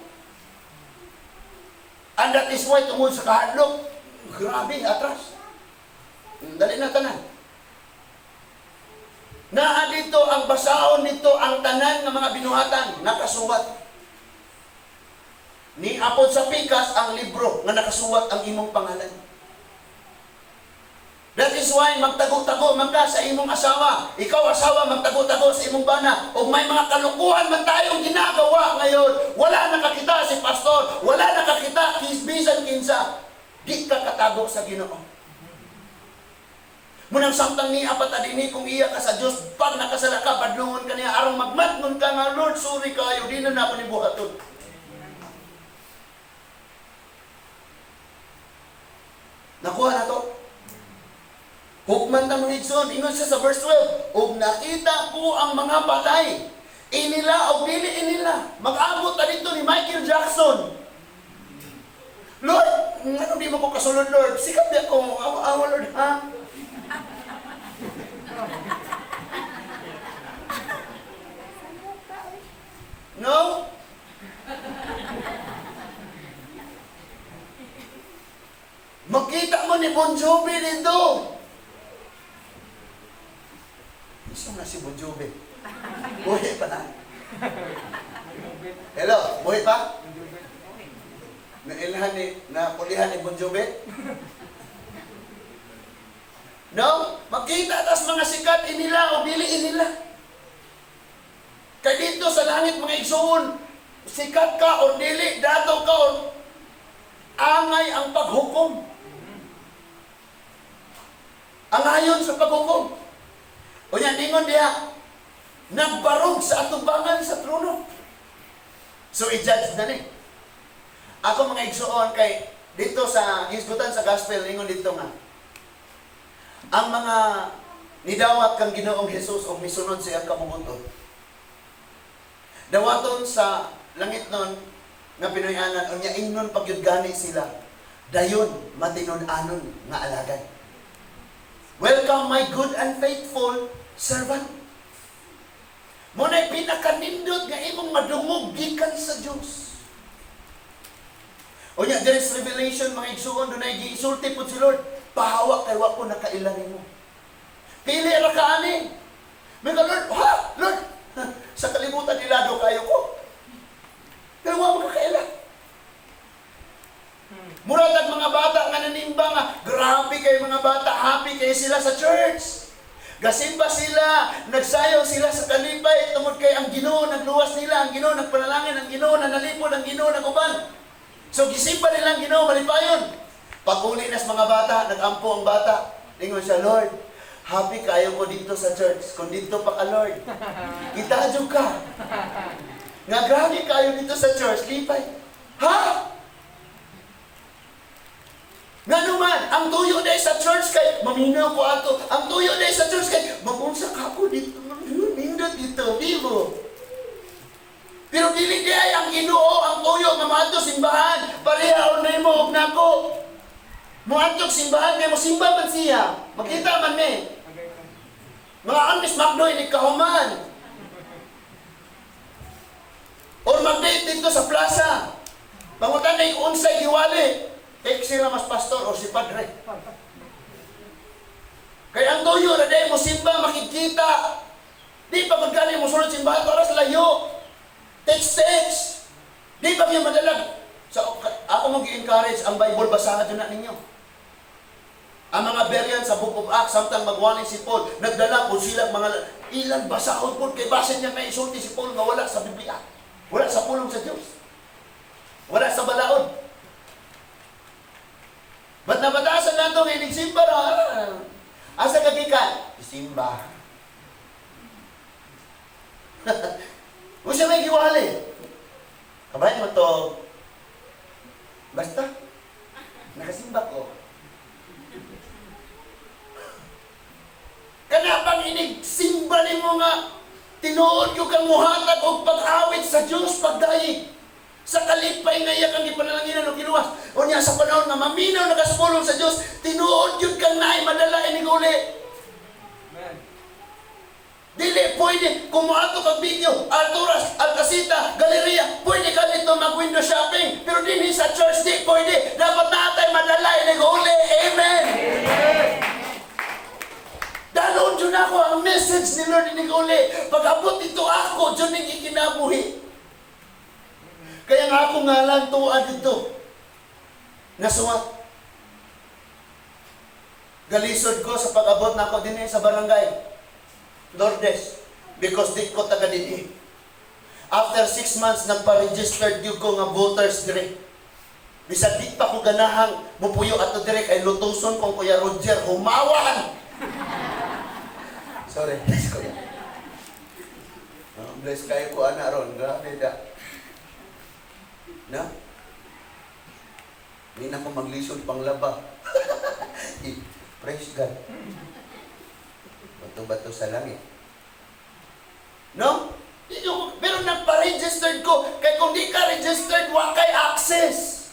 And that is why tungod sa kahadlok, grabe atras. Dali na tanan. Naa dito ang basaon nito ang tanan nga mga binuhatan nakasuwat. Ni apod sa pikas ang libro nga nakasuwat ang imong pangalan. That is why magtago-tago man ka sa imong asawa. Ikaw asawa, magtago-tago sa imong bana. O may mga kalukuhan man tayong ginagawa ngayon. Wala nakakita si pastor. Wala nakakita bisan kinsa. Di ka katago sa Ginoo. Munang samtang ni apat adini kung iya ka sa Dios, pag nakasala ka, badlungon ka niya, arong magmatngon ka nga, Lord, sorry kayo, di na na ako ni buhaton. Nakuha na to. Hukman ta mga igsoon, ingon siya sa verse 12, ug nakita ko ang mga patay, inila o dili inila, mag-abot ta dito ni Michael Jackson. Lord, ngano di mo ko kasulod, Lord? Sikat di ako, awa, awa, Lord, ha? No? Makita mo ni Bon Jovi dito. Isa na si Bon Jovi. Buhi pa na. Hello, buhi pa? Nailhan ni, napulihan ni Bon Jovi? No? Makita tas mga sikat inila o dili inila. Kay dito sa langit, mga igsoon, sikat ka or dili, dato ka or angay ang paghukom. Angayon sa paghukom. Unya ningon diha, nagbarog sa atubangan sa trono. So i-judge na ni. Ako, mga igsoon, kay dito sa hisgutan sa gospel, ningon dito nga ang mga nidawat kang Ginoong Hesus o misunod sa iyang kabubut-on, dawaton sa langit nun nga Pinoy-anan. Unya ingnon pagyud gani sila, "Dayon, matinud-anon nga alagad. Welcome, my good and faithful servant." Mao na pinakanindot nga imong madungog gikan sa Dios. Unya there is Revelation, mga igsuon, dunay giisulti pud si Lord, "Pahawa kay wa ko nakaila nimo. Pili ra ka ani." May ka, "Lord, ha? Lord, sa kalibutan ilado kayo ko. Pero wa mo kakaila." Murag mga bata nga nanimba nga, grabe kay mga bata, happy kay sila sa church. Gasimba sila, nagsayaw sila sa kalipay tungod kay ang Ginoo nagluwas nila, ang Ginoo nagpanalangin, ang Ginoo nanalipod, ang Ginoo naguban. So gisimba nila ang Ginoo malipayon. Pag-uli nas mga bata, nagampo ang bata. Ningon siya, "Lord, happy kayo ko dito sa church. Kung dito pa ka, Lord. Kita jud ka. Nga grabe kayo dito sa church, lipay." Ha? Nga naman, ang tuyo day sa church kay, maminaw ko ato, ang tuyo day sa church kay, magunsa ka ako dito, nindot dito, bibo. Pero dili di ay ang Ginoo ang tuyo nga maadto simbahan, pareha na mo og nako. Moadto simbahan kay mosimba man siya, makita man ni. Mga amis McDo ini kahuman. Or mag-date dito sa plaza. Pangutan na yung unsay giwali. Take sila mas pastor o si padre. Kaya ang tuyo na dahil mo simba, makikita. Di pa magkani mo sulod simbahan para sa layo. Text, text. Di pa yung madalag. So, ako mo gi-encourage ang Bible, basahan na ninyo. Ang mga Berean sa Book of Acts, samtang magwali si Paul, nagdala po sila mga ilang basahon po kay basin niya may isulti si Paul nga wala sa Biblia. Wala sa pulong sa Diyos. Wala sa balaod. Ba't nabatasan nato nga inigsimba ra? Asa ka gikan? Simba. Unsa may giwali? Kabay mo to. Basta nakasimba ko. Kana bang inig simba nimo nga tinuod ko kang muhatag og pag-awit sa Dios, pagdayeg sa kalipay nga iya kang gipanalanginan og giluwas? Unya sa panahon nga maminaw na ka sa pulong sa Dios, tinuod gyud kang naay madala inig uli. Amen. Dili pwede kung moadto kag video, Alturas, Alcasita, Galleria, pwede ka dito mag window shopping, pero dinhi sa church di pwede. Dapat natay madala inig uli. Amen. Dalon jud ako ang message ni Lord inig uli. Pag-abot dito ako, jud ning ikinabuhi. Kaya nga ako nga lang tuwa dito. Nasuwat. Galisod ko sa pag-abot na ako din sa barangay Lourdes. Because di ko taga dinhi. After 6 months, nagpa-registered gyud ko nga voters dire. Bisag di pa ko ganahang mupuyo ato dire kay lutuson kong Kuya Roger humawan. Sorry, Kuya. Oh, bless kayo ko ana ron, grabe da. Na? Hindi na ko maglisod panglaba. Praise God. Bato-bato sa langit. No? Pero nagpa-registered ko. Kay kung di ka registered, wa kay access.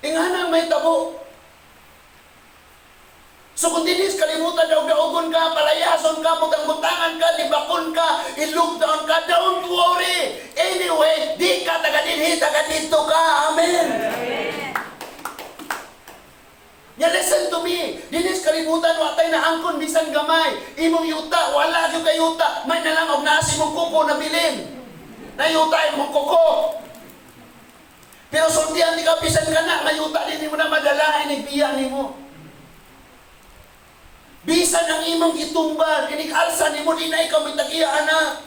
Ingana may tabo. So kung dinis kalimutan, daog-daogon ka, palayason ka, butang-butangan ka, libakon ka, i-lockdown ka, don't worry. Anyway, di ka taga dinhi, taga dito ka. Amen. Ya, listen to me. Dinis kalibutan wa tay naangkon bisan gamay. Imong yuta wala gyud kay yuta. May na lang og naa sa imong kuko na bilin. Na yuta imong kuko. Pero sultihan ni ka bisan ka na nga yuta, di mo na madala inig biya nimo. Bisan ang imong gitumbal, inig-alsa nimo, di na ikaw may tag-iya, ana.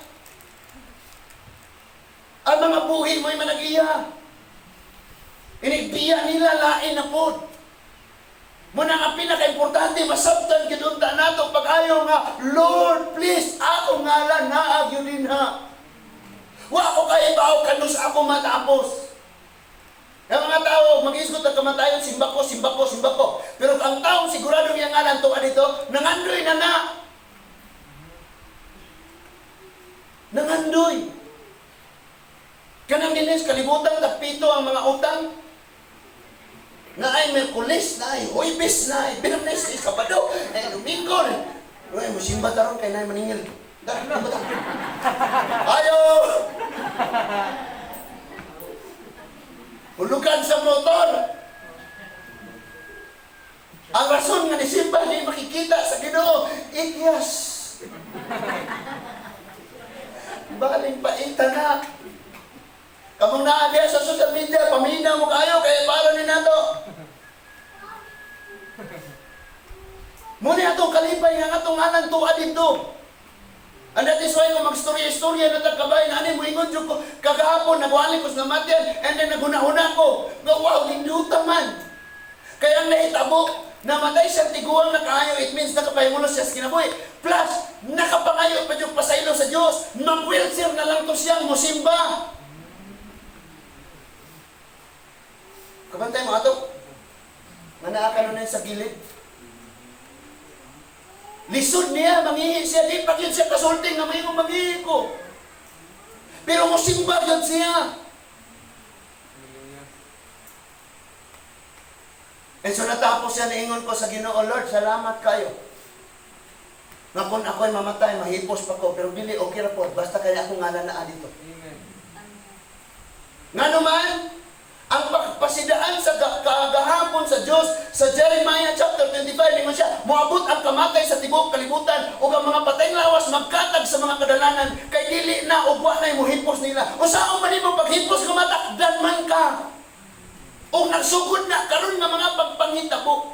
Ang mga buhi mo'y manag-iya. Inigbiya nila, lain na po. Muna nga pinaka-importante, masabtan gyud unta nato pag-ayo nga, "Lord, please, ako ngalan naa gyud dinha. Wa ko kaibaw kanus ako matapos." Ang mga tao, mag-isgot ang kamatayon, simba ko, simba ko, simba ko. Pero ang taong sigurado nga ngalan tuwa dito, nangandoy na na. Nangandoy. Kanang dinis, kalibutan, tagpito ang mga utang. Na ay Merkulis, na ay Huwebes, na ay Biyernes, ay Sabado, ay Domingo. Uy, musimba taron kay nay maningil. Tara, simba ta. Ayo! Hulugan sa motor. Ang rason nga ni simba di makikita sa Ginoo, ikyas. Baling paita na. Kamong naa diya sa social media, paminaw mo kayo kay para ni nato. Muna atong kalipay nga atong ngalan tuwa dito. And that is why kung magstorya-istorya na tagkabay na ani moingon jud ko kagahapon, nagwali ko sa namatyan and then naghuna-huna ko nga, wow, ninduta man. Kaya ang nahitabo, namatay siya tiguang na kaayo, it means nakapahingulos siya sa kinabuhi. Plus, nakapangayo pa jud pasaylo sa Dios, mag-wheelchair na lang to siyang musimba. Kabantay mo ato. Nga naa ka nun sa gilid. Lisod niya, mangihi siya, di pa yun siya kasulting nga mahimong mangihi ko. Pero musimba yun siya. Hallelujah. And so natapos siya, niingon ko sa Ginoo, "Lord, salamat kayo. Nga kung ako'y mamatay, mahipos pa ko, pero dili, okay ra po, basta kaya akong ngalan naa dito." Amen. Nga naman, ang pagpasidaan sa kagahapon sa Dios sa Jeremiah chapter 25, ningon siya, moabot ang kamatay sa tibuok kalibutan ug ang mga patay lawas magkatag sa mga kadalanan kay dili na ug wa nay mohipos nila. Usaon man nimo paghipos nga matakdan man ka? Ug nagsugod na karon nga mga pagpanghitabo.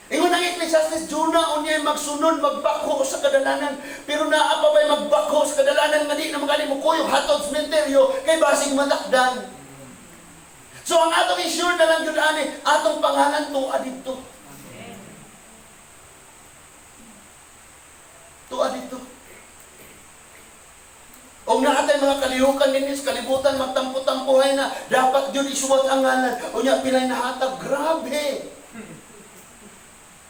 Ingon ang Ecclesiastes, duna unyay magsunod, magbakho sa kadalanan. Pero naa pa ba'y magbakho sa kadalanan nga di na magali mo kuyog hatod sa sementeryo kay basig matakdan? So ang atong issue na lang yun ani, atong pangalan tuwa dito. Amen. Tuwa dito. O naa tay mga kalihukan dinhi sa kalibutan, magtampo-tampuhay na, dapat yun isuwat ang ngalan. O niya, pilay nahatag, grabe.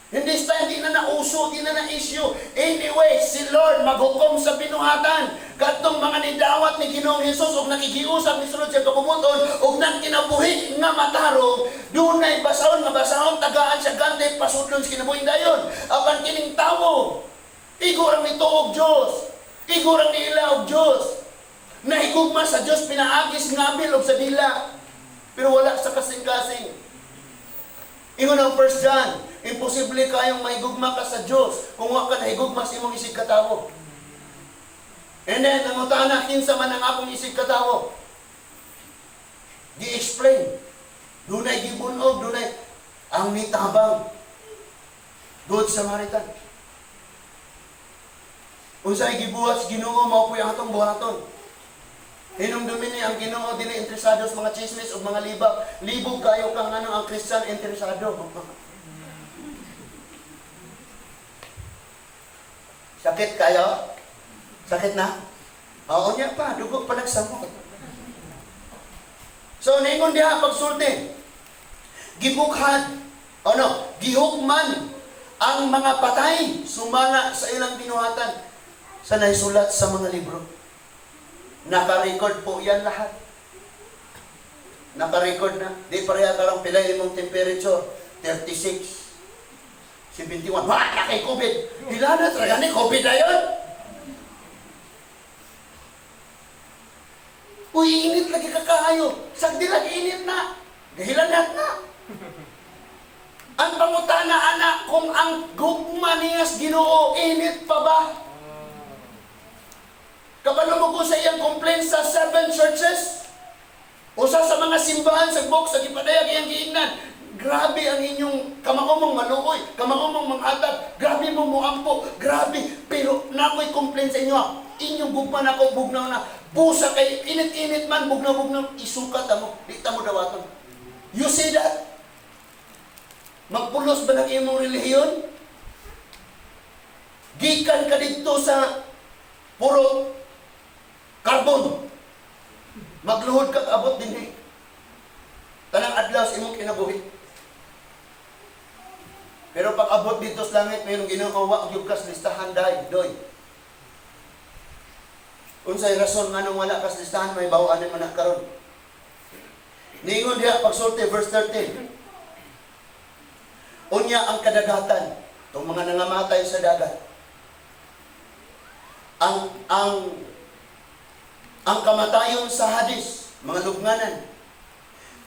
In this time, di na nauso, di na na-issue. Anyway, si Lord maghukom sa binuhatan. Katong mga nidawat ni Ginoong Hesus ug nakikiusap ni sulod siya kabumuton ug nagkinabuhi nga matarong, dunay basahon nga basahon, tagaan siya gante, pasudlon sa kinabuhi dayon. Apan kining tawo, igo rang nituo og Dios. Igo rang niila og Dios. Nahigugma sa Dios pinaagi sa ngabil og sa dila. Pero wala sa kasing-kasing. Ingon ang 1 John, imposible kayong mahigugma ka sa Diyos kung wa ka nahigugma sa imong isig katawo. And then, ang utana, kinsa man ang akong isig katawo? Gi-explain. Dunay gibunog, dunay ang nitabang. Good Samaritan. Unsay gibuhat sa Ginoo, mao po'y atong buhaton. Hinumdumi ni ang Ginoo dili interesado sa mga chismis o mga libak. Libog kayo kang ano ang Christian interesado. Sakit kayo? Sakit na? Oo niya pa, dugo pa nagsamok. So ningon diha pagsulti. Gibukhad, ano, gihukman ang mga patay sumala sa ilang binuhatan sa naisulat sa mga libro. Naka-record po yan lahat. Naka-record na. Di pareha karong pila imong temperature. 36. 71. Wah, na kay COVID. Hila na talaga ni COVID na yun. Uy, init lagi kakaayo. Sagdi lagi init na. Gahilanat na. Ang pangutana, anak, kung ang gugma niya sa Ginoo, init pa ba? Kabalo mo ko sa iyang complaint sa seven churches? Usa sa mga simbahan sa buok sa gipadayag iyang giingnan. Grabe ang inyong kamao mong maluoy, kamao mong manghatag, grabe mo moampo, grabe. Pero nakoy complain sa inyo ah. Inyong gugma nako bugnaw na. Busa kay init-init man, bugnaw-bugnaw, isukat mo, di ta mo dawaton. You see that? Magpulos ba ng imong relihiyon? Gikan ka dito sa puro carbon. Magluhod kag abot dinhi. Tanang adlaw sa imong kinabuhi. Pero pag abot dito sa langit, mayroong Ginoo, wa gyud kas listahan dai, doy. Unsay rason nganong wala kas listahan, may bawaan man na karon. Niingon diha pagsulti verse 13. Unya ang kadagatan, itong mga nangamatay sa dagat. Ang kamatayon sa Hades, mga lubnganan,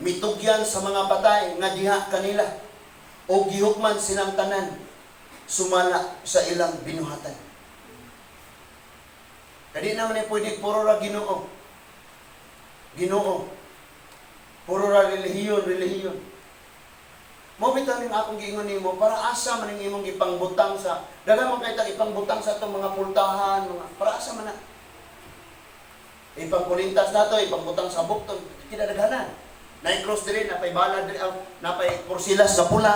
mitugyan sa mga patay nga diha kanila o gihukman silang tanan sumala sa ilang binuhatan. Kadi naman ay pwede puro ra Ginoo. Ginoo. Puro ra relihiyon, relihiyon. Mo bitaw ning akong giingon nimo para asa man ang imong gipangbutang sa daghan man kay tag ipangbutang sa atong mga pultahan, mga para asa man na. Ipangkulintas nato, ipangbutang sa bukton, kinadaghanan. Naay cross diri, napay bala diri, ah, napay porsilas nga pula.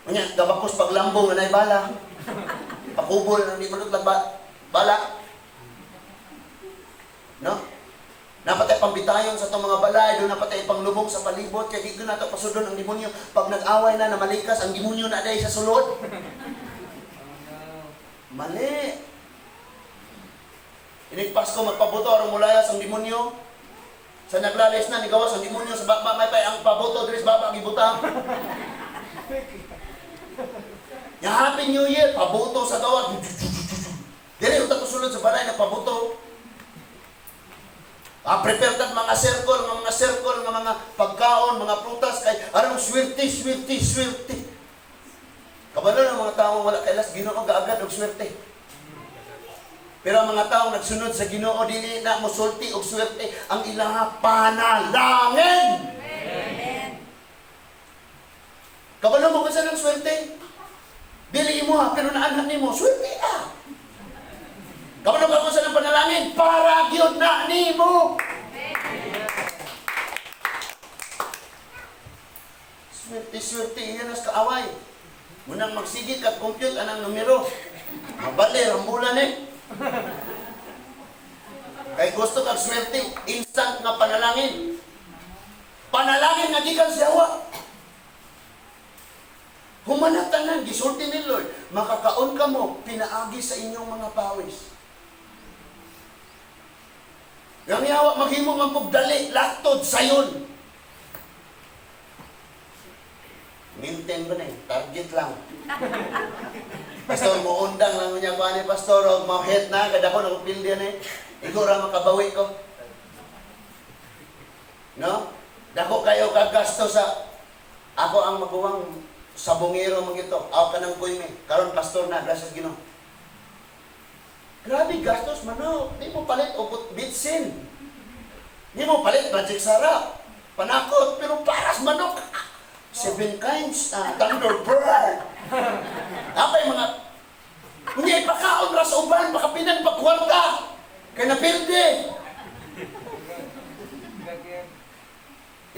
Unya, gabakos paglambong nga naay bala. Pakubol ang di malutlag ba, bala. No? Napatay pambitayon sa itong mga balay, doon napatay panglubong sa palibot, kaya di ko nato pasudon ang demonyo. Pag nag-away na, namalikas, ang demonyo na dahil sa sulod. Oh no. Mali. Inig Pasko magpabuto aron mulayas ang demonyo. Sa naglalis na nigawas ang demonyo sa baba, may pay ang pabuto diri sa baba gibutang. Ya, Happy New Year, pabuto sa gawa. Diri unta sulod sa balay nagpabuto. Ah, prepare tag mga circle, nga mga pagkaon, mga prutas kay aron swerte, swerte, swerte. Kabalo ng mga tao wala kailas Ginoo gaagad og swerte. Pero ang mga tao nagsunod sa Ginoo, dili na mosulti og swerte ang ilang panalangin. Amen. Kabalo mo kung saan ang swerte? Dili imo ha, pero naanhan nimo, swerte ah. Kabalo ka kung saan ang panalangin? Para gyud na nimo. Swerte, swerte, iyan as kaaway. Munang magsige kag compute anang numero. Mabali, rambulan eh. Kay gusto kag swerte, instant nga panalangin. Panalangin nga gikan sa Yawa. Humanat tanan, gisulti ni Lord, makakaon ka mo, pinaagi sa inyong mga pawis. Yang yawa maghimo man kog dali, laktod sayon. Maintain ko na eh, target lang. Pastor, muundang lang niya ko ani pastor, og ma-hit na kada ko nakupildi ani. Ikaw ra makabawi ko. No? Dako kayo kagasto sa ako ang maguwang sabongero man gito. Aw ka ng kuyme. Karon pastor na, gracias Ginoo. Grabe gastos man no. Di mo palit og bitsin. Di mo palit Magic Sarap. Panakot pero paras manok. Seven kinds Thunderbird. Apay mga Unya ipakaon ra sa uban baka pinag pagkwarta. Kay napildi. Gagyan.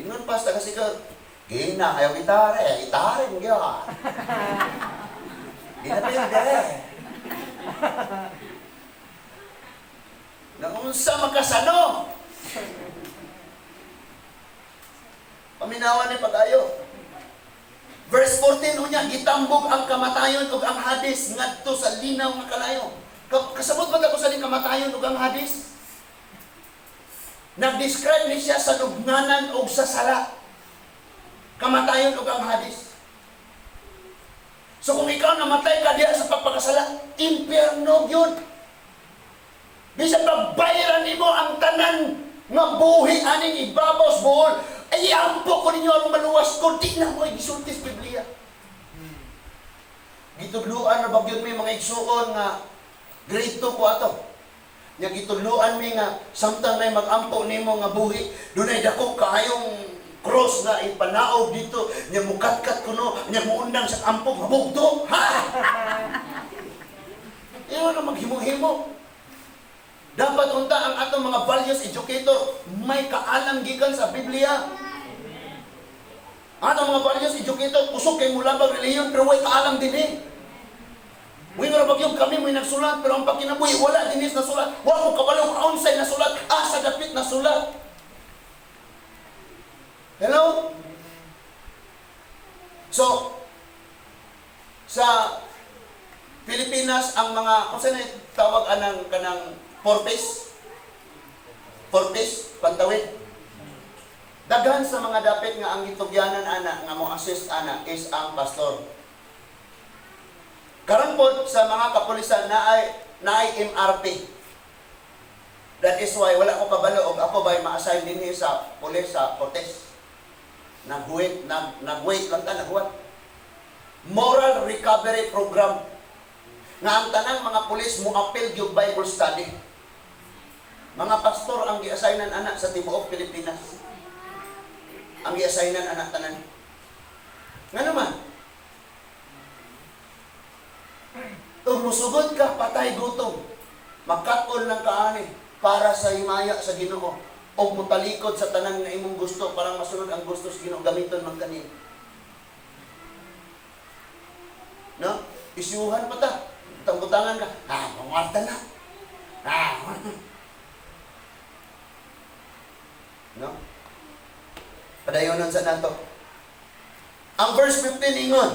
Ingon pasta kasi ka gina kayo gitara, gitara gyud. Di na pildi. Naunsa makasano? Paminawan ni pag-ayo. Verse 14 unya gitambog ang kamatayon ug ang Hades ngadto sa linaw nga kalayo. Kasabot ba ta sa ning kamatayon ug ang Hades? Nag-describe ni siya sa lubnganan ug sa sala. Kamatayon ug ang Hades. So kung ikaw namatay ka diha sa pagpakasala, impyerno gyud. Bisan pagbayaran nimo ang tanan nga buhi aning ibabaw sa buhol, ay iampo ko ninyo ang maluwas ko, di na mo gisulti sa Biblia. Gitudluan na bagyod mi mga igsuon nga grade 2 ko ato. Nya gitudluan mi nga samtang nay magampo nimo nga buhi, dunay dako kaayong Cross nga ipanaog dito, nya mukatkat kuno, nya muundang sa ampog mabugto. Ha? Iwan na maghimo-himo. Dapat unta ang atong mga values educator may kaalam gikan sa Biblia. Atong mga values educator kusog kay mulabag relihiyon pero way kaalam din eh. Uy, nga yung kami may nagsulat, pero ang pagkinabuhi, wala dinis na sulat. Wa mo kabalo kung unsay nasulat, asa dapit na sulat. Hello? So, sa Pilipinas, ang mga, kung saan tawag anang kanang 4-piece? 4-piece, pantawid. Daghan sa mga dapit nga ang gitugyanan ana nga mo assist ana is ang pastor. Karon pod sa mga kapulisan naay MRP. That is why wala ko kabalo og ako bay ma-assign dinhi sa pulis sa Cortes. Nag-wait, nag-wait lang ta, naghuwat. Moral Recovery Program. Nga ang tanang mga pulis mo apil gyud Bible study. Mga pastor ang gi-assignan ana sa tibuok Pilipinas. Ang gi-assignan ana tanan. Nga naman, ug musugod ka, patay gutom. Magkat-on lang kaani para sa himaya sa Ginoo. O mutalikod sa tanan nga imong gusto para masunod ang gusto sa Ginoo, gamiton man kani. No? Isyuhan pa ta. Tangbutangan ka. Ah, mangwarta na. Ah, mangwarta. No? Padayonon sa nato. Ang verse 15 ingon,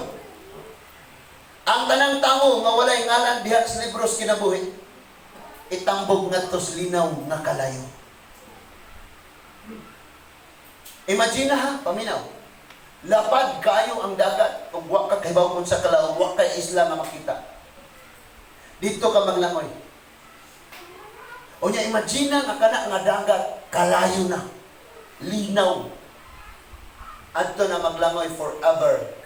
ang tanang tao nga walay ngalan diha sa libro sa kinabuhi, itambog ngadto sa linaw nga kalayo. Imagine ha, paminaw. Lapad kayo ang dagat ug wa ka kahibaw kung sa kalaw, wa kay isla nga makita. Dito ka maglangoy. Unya imagine nga kana nga dagat kalayo na. Linaw. Adto na maglangoy forever.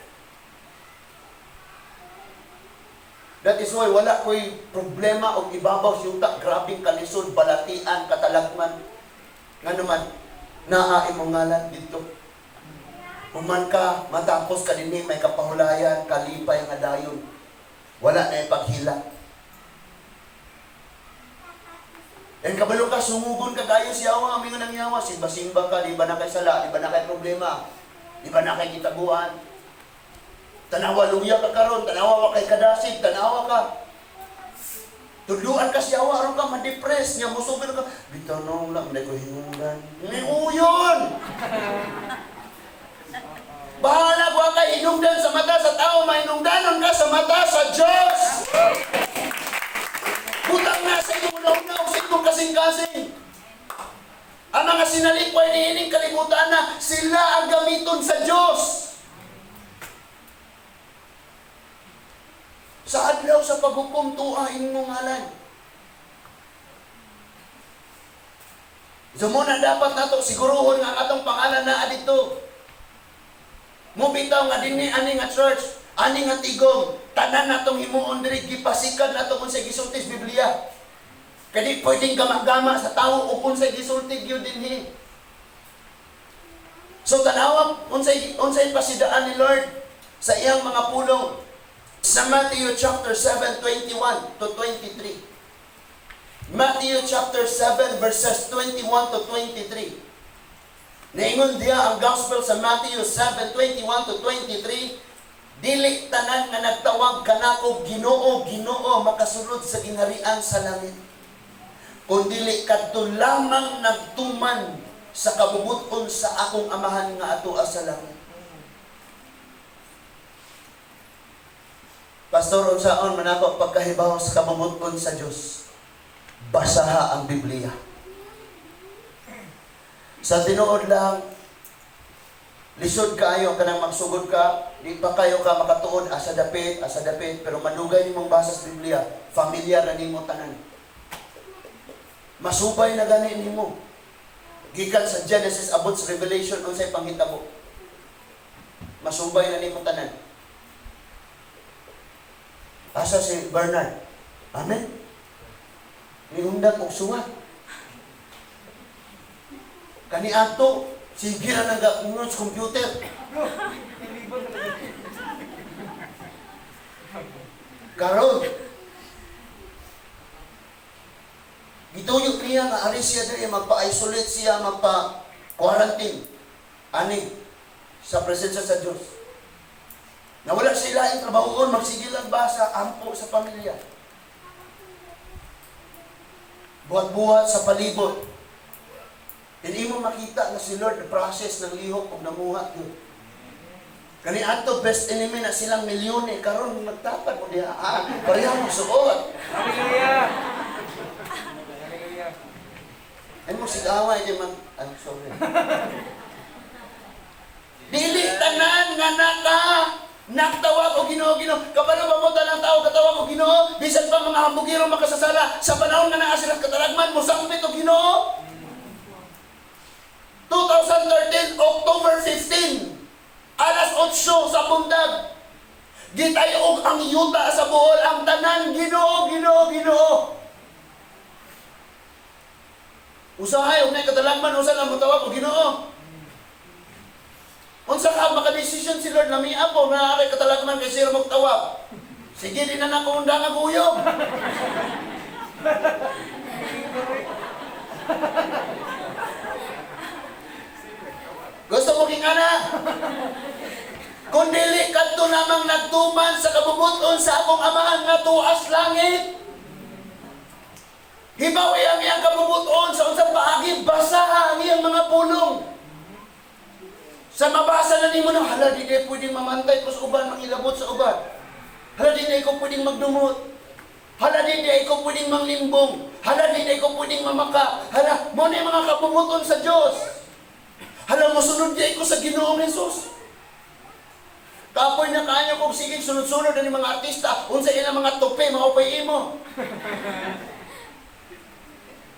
That is why wala ko'y problema og ibabaw sa yuta, grabing kalisod, balatian, katalagman. Nga naman, naa imong ngalan dito. Human ka, matapos ka dinhi, may kapahulayan, kalipay nga dayon. Wala na ipaghila. And kabalo ka, sungugon ka kayo siya, yawa, mingon ang yawa, simba-simba ka, di ba na kay sala, di ba na kay problema, di ba na kay kitaguan. Tanawa luya ka karon, tanawa wa kay kadasig, tanawa ka. Tuluan ka siya, aron ka ma-depress, nya musugod ka. Bitaw nong lang, hindi ko hinungdan. Ni uyon! Bahala wa kay hinungdan sa mata sa tao, mahinungdanon ka sa mata sa Diyos. Butang na sa imong una-una o sa imong kasing-kasing. Ang mga sinalikway niining kalibutan na sila ang gamiton sa Diyos. Sa adlaw sa paghukom, tuwa imong ngalan. So muna dapat nato siguruhon nga ang atong pangalan naa dito. Mubitaw nga dinhi ani nga church, ani nga tigom, tanan natong himuon diri, gipasikan nato kung sa gisulti sa Biblia. Kay di pwedeng gama-gama sa tawo o kung sa gisulti gyud dinhi. So tanawa unsay pasidaan ni Lord sa iyang mga pulong sa Matthew chapter 7, 21 to 23. Matthew chapter 7 verses 21 to 23. Naingon diya ang gospel sa Matthew 7, 21 to 23, dili tanan nga nagtawag kanako Ginoo, Ginoo makasulod sa gingharian sa langit. Kundili kadto lamang nagtuman sa kabubuton sa akong amahan nga atoa sa langit. Pastor, unsaon man ako pagkahibaw sa kabubuton sa Dios? Basaha ang Biblia. Sa tinuod lang, lisod kaayo kanang magsugod ka, di pa kayo ka makatuod asa dapit, pero madugay nimong basa sa Biblia, familiar na nimo tanan. Masubay na gani nimo. Gikan sa Genesis abot sa Revelation unsay panghitabo. Masubay na nimo tanan. Asa si Bernard? Amen. Niundang og suwat. Kaniadto Sige na nag sa computer. Nilibot talaga. Karon, gituyo niya nga ari siya diri, magpa-isolate siya, magpa-quarantine ani sa presensya sa Dios. Nawala sila yung trabahoon, magsige lang ba sa ampo sa pamilya. Buhat-buhat sa palibot. Hindi mo makita na si Lord process ng lihok o namuhat yun. Kani ato best enemy na silang milyon eh, karon nagtapad mo diha. Ah, pareha mo suot. Hallelujah. Hallelujah. Ano mo sigaway di man. Ay, sorry. Dili tanan nga naka nagtawag og Ginoo, Ginoo. Kabalo ba mo tanang tao katawag og Ginoo? Bisan pa mga hambugiro makasasala sa panahon nga naa sila katalagman, mosambit og Ginoo. 2013 October 15, alas 8 sa buntag. Gitayog ang yuta sa Bohol, ang tanan Ginoo, Ginoo, Ginoo. Usahay og nay katalagman, usa lang motawag og Ginoo. Unsa ka makadesisyon si Lord, lami po nga aray katalagman kay sira magtawag. Sige, di na nako undang ang uyog. Gusto mo king ana? Kung dili kadto namang nagtuman sa kabubuton sa akong amahan nga tuas langit. Hibaw iyang iyang kabubuton sa unsang paagi, basaha ang iyang mga pulong. Sa mabasa na nimo na, hala, di di pwedeng mamantay ko sa uban, mangilabot sa uban. Hala, di di ko pwedeng magdumot. Hala, di di ko pwedeng manglimbong. Hala, di di ko pwedeng mamaka. Hala, mo na yung mga kabubuton sa Diyos. Hala, mosunod di ko sa Ginoong Jesus. Kapoy na kanyo kung sige sunod-sunod na ni mga artista, unsa ilang mga tupi, mga upay imo.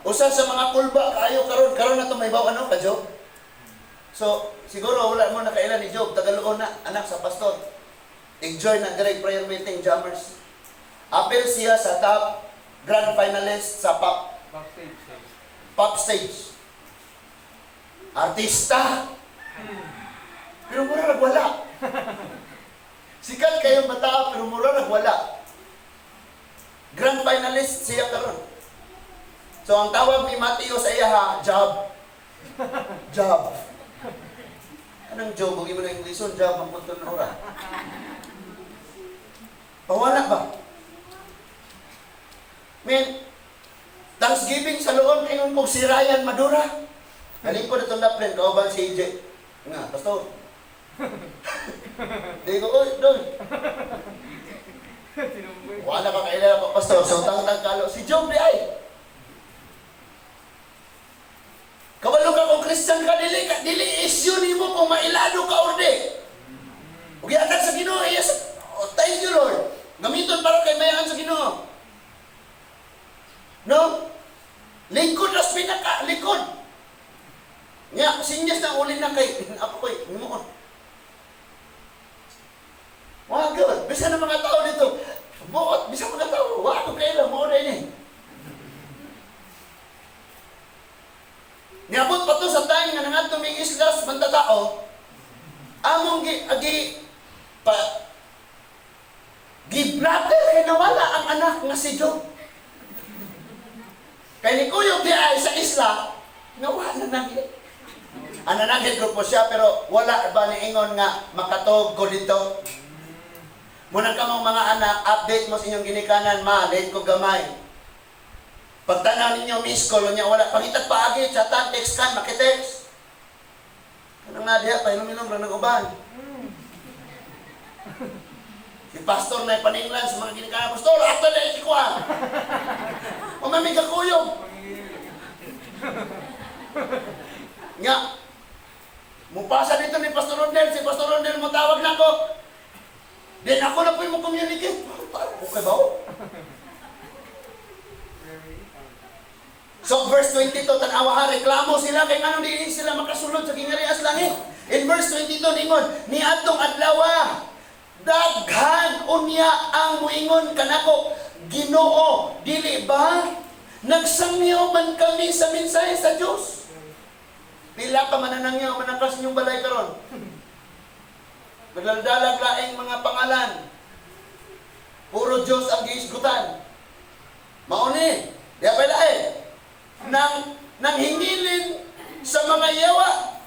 Usa sa mga kulba kaayo karon, karon na to may baw ano ka Job. So, siguro wala mo nakaila ni Job, Tagaluon na anak sa pastor. Enjoy na direct prayer meeting, jammers. Apel siya sa top grand finalist sa pop Backstage. Pop stage. Artista. Pero mura nagwala. Sikat kayong bata pero mura nagwala. Grand finalist siya karon. So ang tawag ni Mateo sa iya ha, Job. Job. Anong job? Huwag mo na Englishon, job ang punto na ora. Pawala ba? Men, Thanksgiving sa loon, ingon kong si Ryan Madura. Galing ko na itong naplen, kauban si AJ. Nga, pastor. Di ko, oy, doon. Sinumboy. Wala ka kailan pa, pastor. So, tangtang kalo. Si Job di ay. Kabalo ka kung Christian ka, dili issue nimo kung mailado ka or di. Ug giatag sa Ginoo, yes. Oh, thank you, Lord. Gamiton para kay mayaan sa Ginoo. No? Lingkod ras pinaka likod. Nya, sinyas na uli na kay ako koy muon. Wa good. Bisan ang mga tao dito, buot bisan mga tao, wa ko kaila mo na ini. Niabot pa to sa time nga nangadto ming islas mantatao, among gi agi pa giblater kay nawala ang anak nga si Job. Kay ni Kuyog di ay sa isla, nawala na nagit. Ana nagit grupo siya pero wala ba niingon nga makatog ko dito. Munang kamong mga anak, update mo sa inyong ginikanan, ma, late ko gamay. Pagtanaw ninyo, miss call, niya wala. Pangitag paagi, chatan, text kan, makitext. Anong nga diha, painom-inom, lang ng uban. Si pastor na ipaninglan sa mga ginikanan, "Pastor, ato na si Kuan. Umami ka kuyog." Nga, mupasa dito ni Pastor Rondel, si Pastor Rondel mo tawag na ko. Then ako na po yung mo-communicate. Okay ba? Oh? So verse 22, tanawa ha, reklamo sila kay nganong dili sila makasulod sa gingarias langit. In verse 22 ningon, niadtong adlaw, daghan unya ang muingon kanako, 'Ginoo, dili ba nagsangyaw man kami sa mensahe sa Dios?" Pila ka mananangyaw manakas inyong balay karon. Naglaldalag laing mga pangalan. Puro Diyos ang gihisgutan. Mauni, di pa lain. Nang hingilin sa mga yawa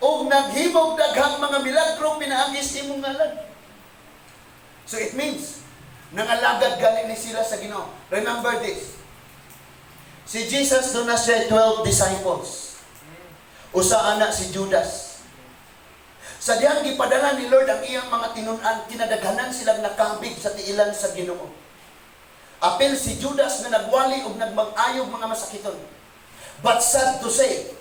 o naghimog daghang mga milagro pinaagis imong ngalan. So it means, nangalagad gani ni sila sa Ginoo. Remember this. Si Jesus duna siya 12 disciples. Usa ana si Judas. Sa dihang gipadala ni Lord ang iyang mga tinun-an, kinadaghanan silang nakabig sa tiilan sa Ginoo. Apil si Judas nga nagwali og nagmag-ayog mga masakiton. But sad to say,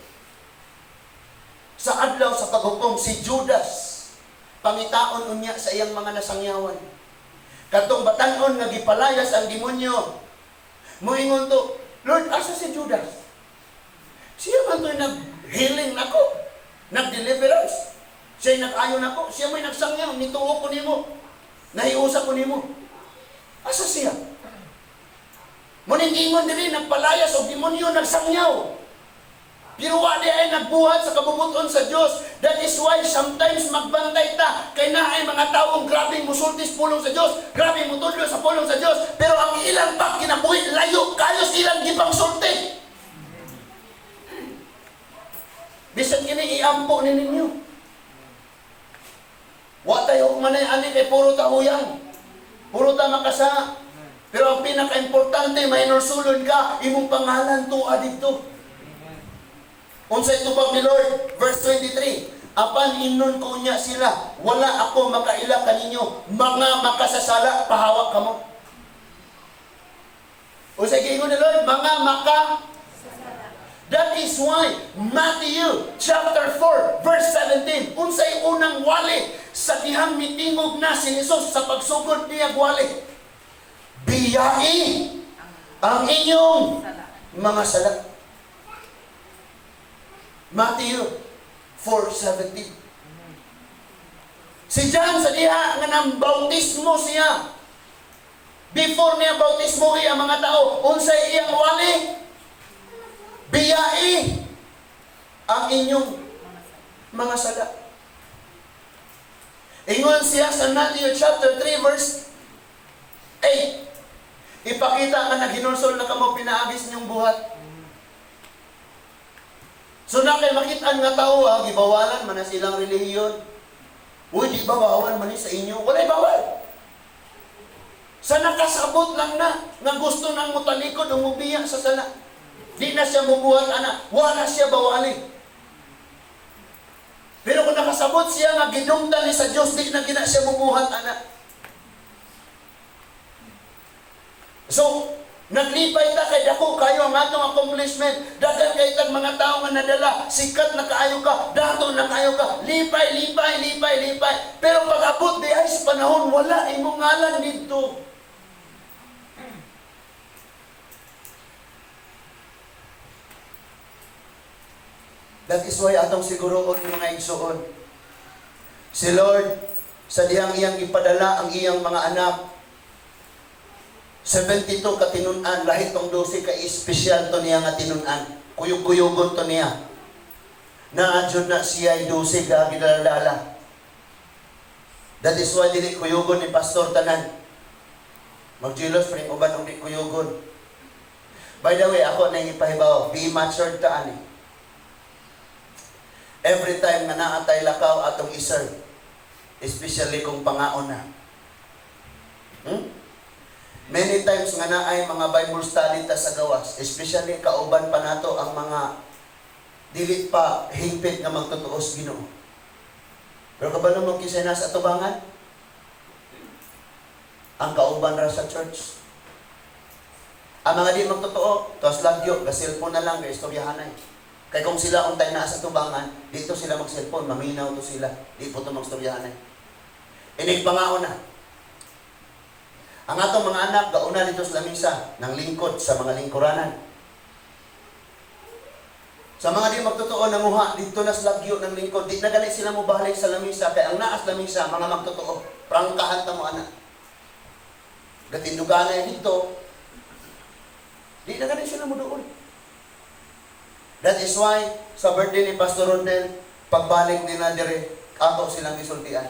sa adlaw sa paghukom si Judas pangitaon unya sa iyang mga nasangyawan. Katong batan-on nga gipalayas ang demonyo. Moingon to, "Lord, asa si Judas? Siya man to'y nag-healing nako, nag-deliverance. Siya nag-ayo nako, siya may nagsangyaw, nituo ko nimo. Nahiusa ko nimo. Asa siya?" Muning ingon diri, nagpalayas og demonyo, nagsangyaw. Pero wa di ay nagbuhat sa kabubuton sa Dios. That is why sometimes magbantay ta kay naay mga taong grabeng musultis pulong sa Dios, grabeng mutudlo sa pulong sa Dios, pero ang ilang pag kinabuhi layo kayo sa ilang gipangsulti. Bisan kini iampo ni ninyo. Wa tayo manay ani kay puro ta huyang. Puro ta makasa. Pero ang pinaka-importante, mahinulsulon ka, imong pangalan tuwa didto. Unsay tubag ni Lord? Verse 23. "Apan ingnon ko niya sila, wala ako makaila kaninyo, mga makasasala, pahawak kamo." Unsay giingon ni Lord? Mga maka That is why Matthew chapter 4 verse 17, unsay unang wali sa dihang mitingog na si Jesus sa pagsugod niya wali? "Biyai ang inyong Sala. Mga sala." Matthew 4:17. Si John sa diha nga nang bautismo siya. Before niya bautismo ang mga tao, unsay iyang wali? "Biyai ang inyong mga sala." Ingon siya sa Matthew chapter 3 verse 8. "Ipakita nga naghinulsol na kamo pinaagis inyong buhat." So na kay makitaan nga tao, ha, gibawalan man na silang relihiyon. "Uy, di ba bawal man ni sa inyo?" Walay bawal. Sa nakasabot lang na, nga gusto nang mutalikod o mubiya sa sala. Di na siya mubuhat ana, wala siya bawali. Pero kung nakasabot siya nga gidumtan ni sa Dios, di na gina siya mubuhat ana. So, naglipay ta kay dako kayo ang atong accomplishment. Daghan kay tag mga tao nga nadala, sikat na kaayo ka, dato na kaayo ka, lipay, lipay, lipay, lipay. Pero pag abot di ay sa panahon, wala imong ngalan didto. That is why atong siguroon, mga igsoon. Si Lord, sa dihang iyang ipadala ang iyang mga anak, 72 ka tinun-an, lahi tong 12 ka espesyal to niya nga tinun-an. Kuyog-kuyugon to niya. Naa jud na siya 12 ka gidaladala. That is why dili kuyugon ni pastor tanan. Magjilos pa rin uban og di kuyugon. By the way, ako na ipahibaw, be matured ta ani. Every time nga naa tay lakaw atong iserve, especially kung pangaon na. Many times nga naay mga Bible study ta sa gawas, especially kauban pa nato ang mga dili pa hingpit nga magtutuos Ginoo. Pero kabalo mo kinsay nasa atubangan? Ang kauban ra sa church. Ang mga di magtotoo, tos lagyo, ga-cellphone na lang, ga-istoryahanay. Kay kung sila untay naa sa tubangan, dito sila mag-cellphone, maminaw to sila, di po to magstoryahanay. Inig pangaon na. Ang atong mga anak, gauna dito sa lamisa, ng lingkod sa mga lingkuranan. Sa mga di magtotoo, nanguha, dito na sa lagyo ng lingkod, di na gali sila mo balik sa lamisa, kay ang naas lamisa, mga magtotoo, prangkahan ta mo anak. Gatinduganay dito, di na gali sila mo doon. That is why, sa birthday ni Pastor Rodnel, pagbalik nila dire, ato silang gisultian.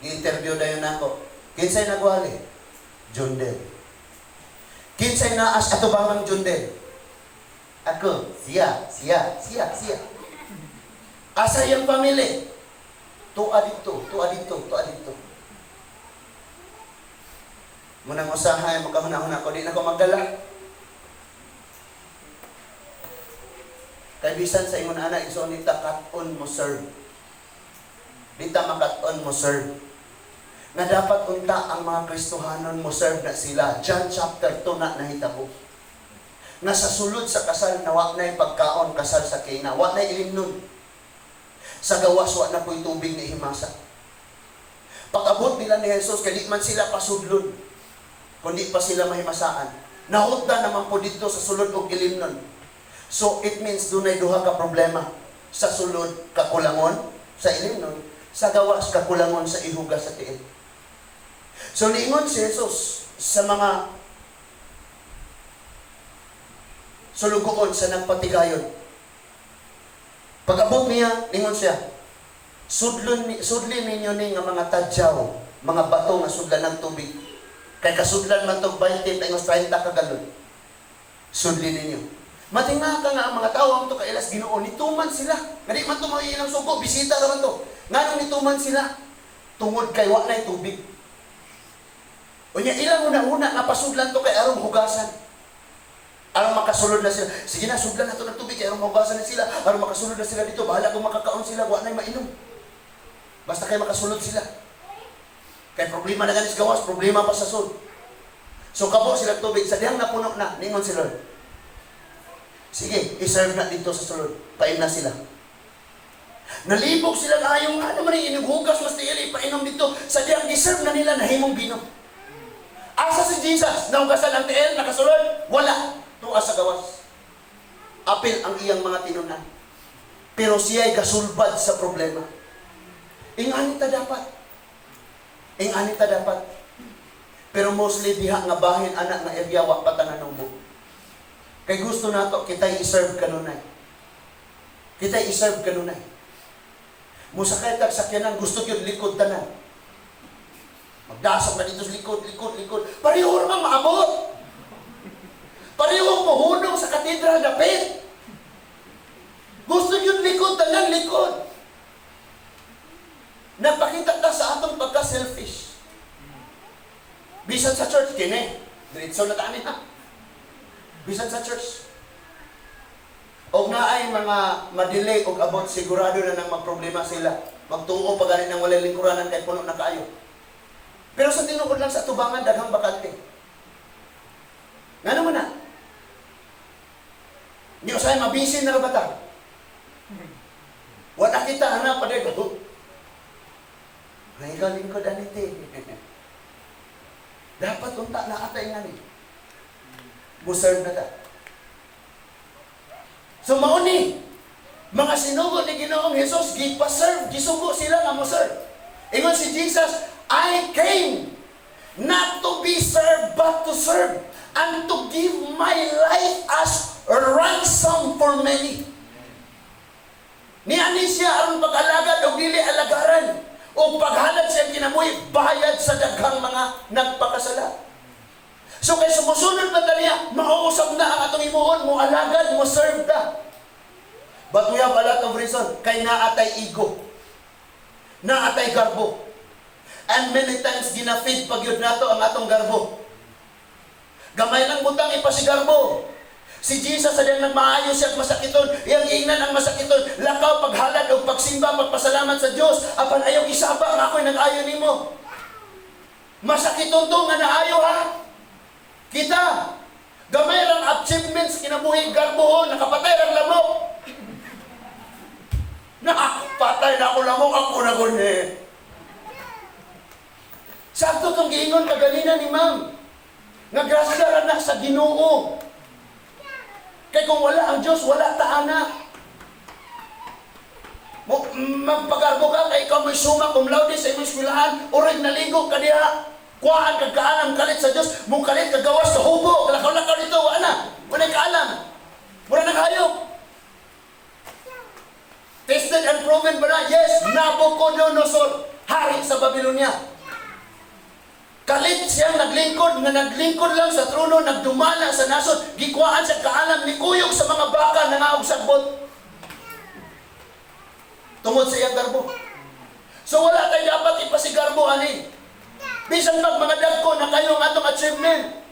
Gi-interview dayon nako. Kinsay nagwali? Jundel. Kinsay naas atubangang Jundel? Ako, siya, siya, siya, siya. Asa iyang family? Tua dito, tua dito, tua dito. Munang usahay, makahuna-huna ko, di na ko magdala. Kay bisan sa ingon ana, igsoon nita kat-on mo serve. Dita makat-on mo serve. Nga dapat unta ang mga Kristohanon mo serve na sila. John chapter 2 na nahitabo. Nga sa sulod sa kasal na wa na'y pagkaon kasal sa Cana, wa na'y ilimnon. Sa gawas wa na po'y tubig ni himasa. Pag-abot nila ni Jesus, kay di man sila pasudlon, kundi pa sila mahimasaan. Nahutda naman po dito sa sulod og ilimnon. So it means dunay duha ka problema. Sa sulod kakulangon sa ilimnon, sa gawas kakulangon sa ihugas sa tiil. So niingon si Jesus sa mga sulugoon sa nagpatigayon. Pag-abot niya, ningon siya, "Sudlin ninyo ni nga mga tadyaw, mga bato nga sudlan ng tubig. Kay kasudlan man tog 20 tangos 30 ka galon. Sudlin ninyo." Matinga ka nga ang mga tao ang to kailas Ginoo, nituman sila. Nga di man to mga ilang sugo, bisita ra man to. Nganong nituman sila? Tungod kay wa nay tubig. Unya ilang una-una nga pasudlan to kay arong hugasan. Aron makasulod na sila. Sige na, sudlan na to ng tubig kay aron mahugasan na sila. Aron makasulod na sila dito. Bahala kung makakaon sila, wa na'y mainom. Basta kay makasulod sila. Kay problema na ganis gawas, problema pa sa sud. So kabo sila tubig, sa dihang napuno na, ningon si Lord. Sige, i-serve na dito sa sulod. Pain na sila. Nalibog sila kayong nga naman yung inughugas mas tiil, ipainom dito. Sa dihang i-serve na nila, nahimong bino. Asa si Jesus? Nahugasan ang tiil, nakasulod? Wala. Tuwa sa gawas. Apil ang iyang mga tinunan. Pero siya'y gasulbad sa problema. Ingani ta dapat. Ingani ta dapat. Pero mostly diha nga bahin anak nga area wa pa ta nanubo. Kay gusto nato kita'y i-serve kanunay. Kita'y i-serve kanunay. Musakay tag sakyanan, gusto gyud likod tanan. Magdasok na dito sa likod, likod, likod. Pareho naman maabot. Pareho muhunong sa katedral dapit. Gusto gyud likod tanan, likod. Napakita ta sa atong pagka-selfish. Bisan sa church, kini. Diretso na tani ha. Bisan sa church. Og naay mga madelay og abot, sigurado na nang magproblema sila. Magtuo pa gani nang walay lingkuranan kay puno na kaayo. Pero sa tinuod lang sa tubangan daghang bakante. Ngano man na? Hindi usahay mabisin na bata. Wala kita hanap pa dito. Ay, ikaw lingkod anite. Dapat unta na atay nga ni. Muserve na ta. So mauni, mga sinugo ni Ginoong Jesus, gipa-serve, gisugo sila nga mo-serve. Ingon si Jesus, "I came not to be served, but to serve, and to give my life as a ransom for many." Niani siya aron pag-alagad og dili alagaran o paghalad siya kinabuhi bayad sa daghang mga nagpakasala. So kay sumusunod man ta niya, mauusab na ang atong himuon, mo alagad, mo serve ta. But we have a lot of reason. Kay naatay ego. Naatay garbo. And many times ginafeed pag yun nato ang atong garbo. Gamay lang butang ipasigarbo. Si Jesus sa diyang nagmaayo siya at masakiton, iyang giingnan ang masakiton, lakaw paghalad o pagsimba, pagpasalamat sa Dios, apan ayaw isaba nga ako'y nag-ayo nimo. Masakiton to nga naayo ha. Kita, gamay lang achievements kinabuhi garbo, nakapatay lang lamok. Nakapatay na ako lamok, ako na guni. Sakto tong giingon kaganina ni ma'am. Nga grasya ra na sa Ginoo. Kay kung wala ang Diyos, wala ta ana. Mo magpagarbo ka kay ikaw may summa cum laude sa imong eskwelahan, oray naligo ka diha. Kuhaan kag kaalam kalit sa Diyos, mo kalit kag gawas sa hubo, lakaw-lakaw dito, wala na. Wala kaalam. Wala nang hayop. Tested and proven ba na? Yes, Nabucodonosor, hari sa Babylonia. Kalit siyang naglingkod, nga naglingkod lang sa trono, nagdumala sa nasod, gikuhaan sa kaalam, nikuyog sa mga baka, nangaog sagbot. Tungod sa iyang garbo. So wala tayo dapat ipasigarbo ani. Bisan pag mga dagko na kayo ang atong achievement.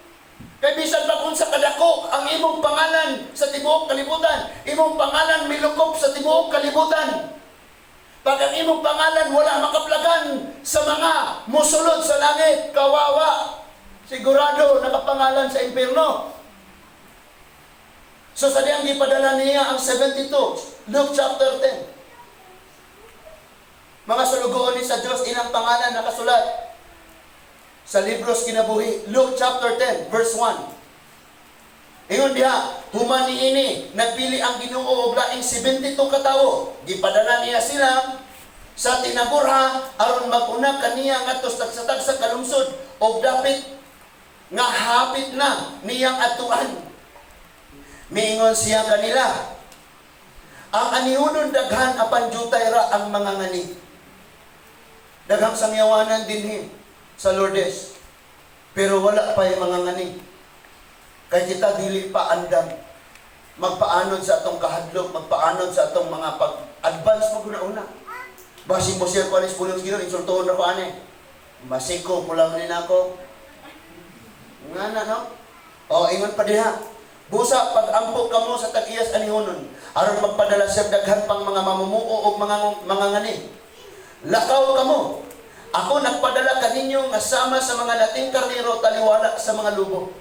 Kay bisan pag unsa kadako ang imong pangalan sa tibuok kalibutan, imong pangalan milukop sa tibuok kalibutan. Pag ang imong pangalan wala makaplagan sa mga musulod sa langit, kawawa. Sigurado nakapangalan sa impierno. So sa diyang gipadala niya ang 72, Luke chapter 10. Mga sulugoon ni sa Diyos, ilang pangalan nakasulat sa libros kinabuhi. Luke chapter 10, verse 1. Ingon diha, human niini, nagpili ang Ginoo og laing 72 ka tawo. Gipadala niya sila sa tinagurha aron mag-una kaniya ngadto sa tagsa-tagsa ka lungsod og dapit nga hapit na niyang adtuan. Miingon siya kanila, "Ang anihunon daghan apan jutay ra ang mga ngani." Daghang sangyawanan dinhi sa Lourdes. Pero wala pa yung mga ngani. Kay kita dili pa andam magpaanod sa atong kahadlok, magpaanod sa atong mga pag-advance mo una-una. Basig mo siya ko anis pulong sa Ginoo, insultuhon na ko ani. Masiko, pulang rin ako. Nga na, no? O, ingon pa diha. "Busa, pag-ampo kamo sa tag-iyas anihonon, aron magpadala siya daghan pang mga mamumuo og mga ngani. Lakaw kamo. Ako nagpadala kaninyo nga sama sa mga nating karnero taliwala sa mga lubo."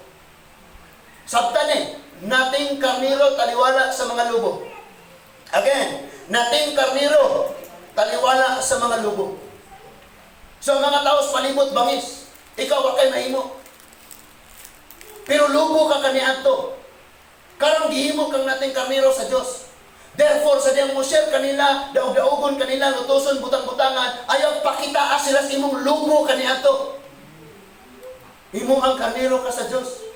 Sabtan eh, nating karnero taliwala sa mga lubo. Again, nating karnero taliwala sa mga lubo. So ang mga tao sa palibot bangis, ikaw wa kay mahimo. Pero lubo ka kaniadto. Karon gihimo kang nating karnero sa Dios. Therefore, sa diyang mo share kanila, daog-daogon kanila, lutuson, butang-butangan, ayaw pakitaa sila sa imong lubo kaniadto. Himo ang karnero ka sa Dios.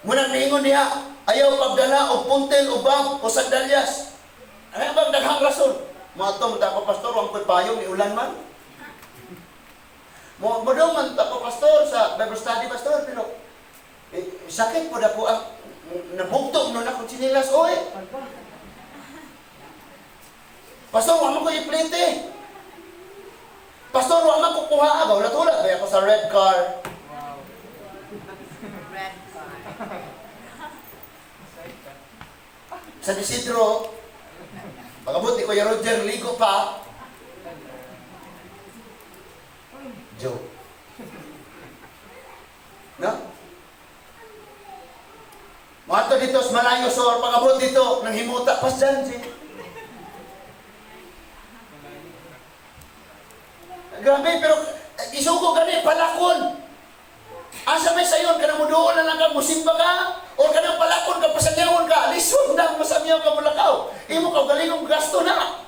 Munang niingon diha, ayaw pagdala og puntel o bag o sandalyas. Ano bang daghang rason? Mo ta ko, pastor, ang ko'y payong ni ulan man. Mo mo daw man ta ko, pastor, sa Bible study, pastor, pero eh, sakit po na po ang nabugtong no na akong tsinilas oy. Pastor, wa man ko iplite. Pastor, wa man ko kuha agaw hulat-hulat kaya ko sa red car. Wow. Red car. Side ka. San Isidro. Pagabot ni Kuya Roger, ligo pa. Joke. No? Moadto dito sa malayo sor, pagabot dito, nang himuta pas dyan. Si. Grabe, pero eh, isugo gani, palakon. Asa may sayon, kanang muduol na lang ka, musimba ka, o kanang palakon ka, pasanyawan ka, lisod na, masamyaw ka mulakaw. Imo ka, galingong gasto na.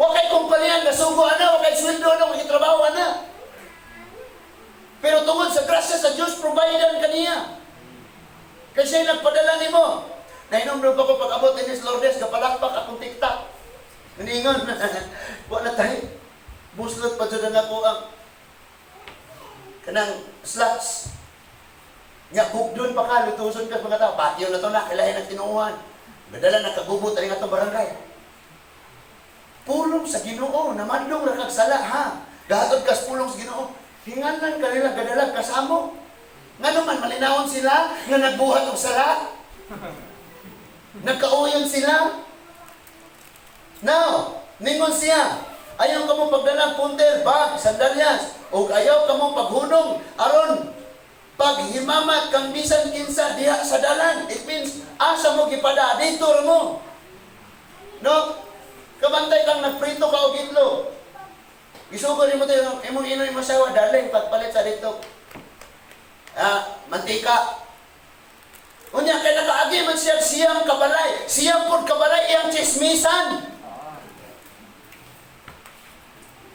Wa kay kumpanya, nasugo ana, wa kay sweldo ana, wa kay trabaho ana. Pero tungod sa grasya sa Dios, providean kaniya. Kay siya nagpadala nimo. Nainom pa ko pag-abot ni Lourdes, kapalakpak akong TikTok. Niingon, wa na tayo. Buslot pa dyan na ako ang kanang slacks. Nga, bugdon pa ka, lutuson ka sa mga tao. Patio na to na, kailahin ang tinuuhan. Gadala na kagubot ang atong barangay. Pulong sa Ginoo, namadlong ra kag sala ha. Gahatod kas pulong sa Ginoo. Hingalan kanila gadalag kasamo. Ngano man malinawon sila nga nagbuhat og sala? Nagkauyon sila. Now, ningon siya, ayaw kamo pagdala puntel, bag, sandalyas, ug ayaw kamo paghunong aron paghimamat kang bisan kinsa diha sa dalan. It means asa mo gipada dito ra mo. No? Kabantay kang nagprito ka og itlog. Isugo nimo tayo imong inoy mo sawa darling pagpalit sa dito. Ah, mantika. Unya kay nakaagi man siya siyam kabalay, siyam pud kabalay iyang chismisan.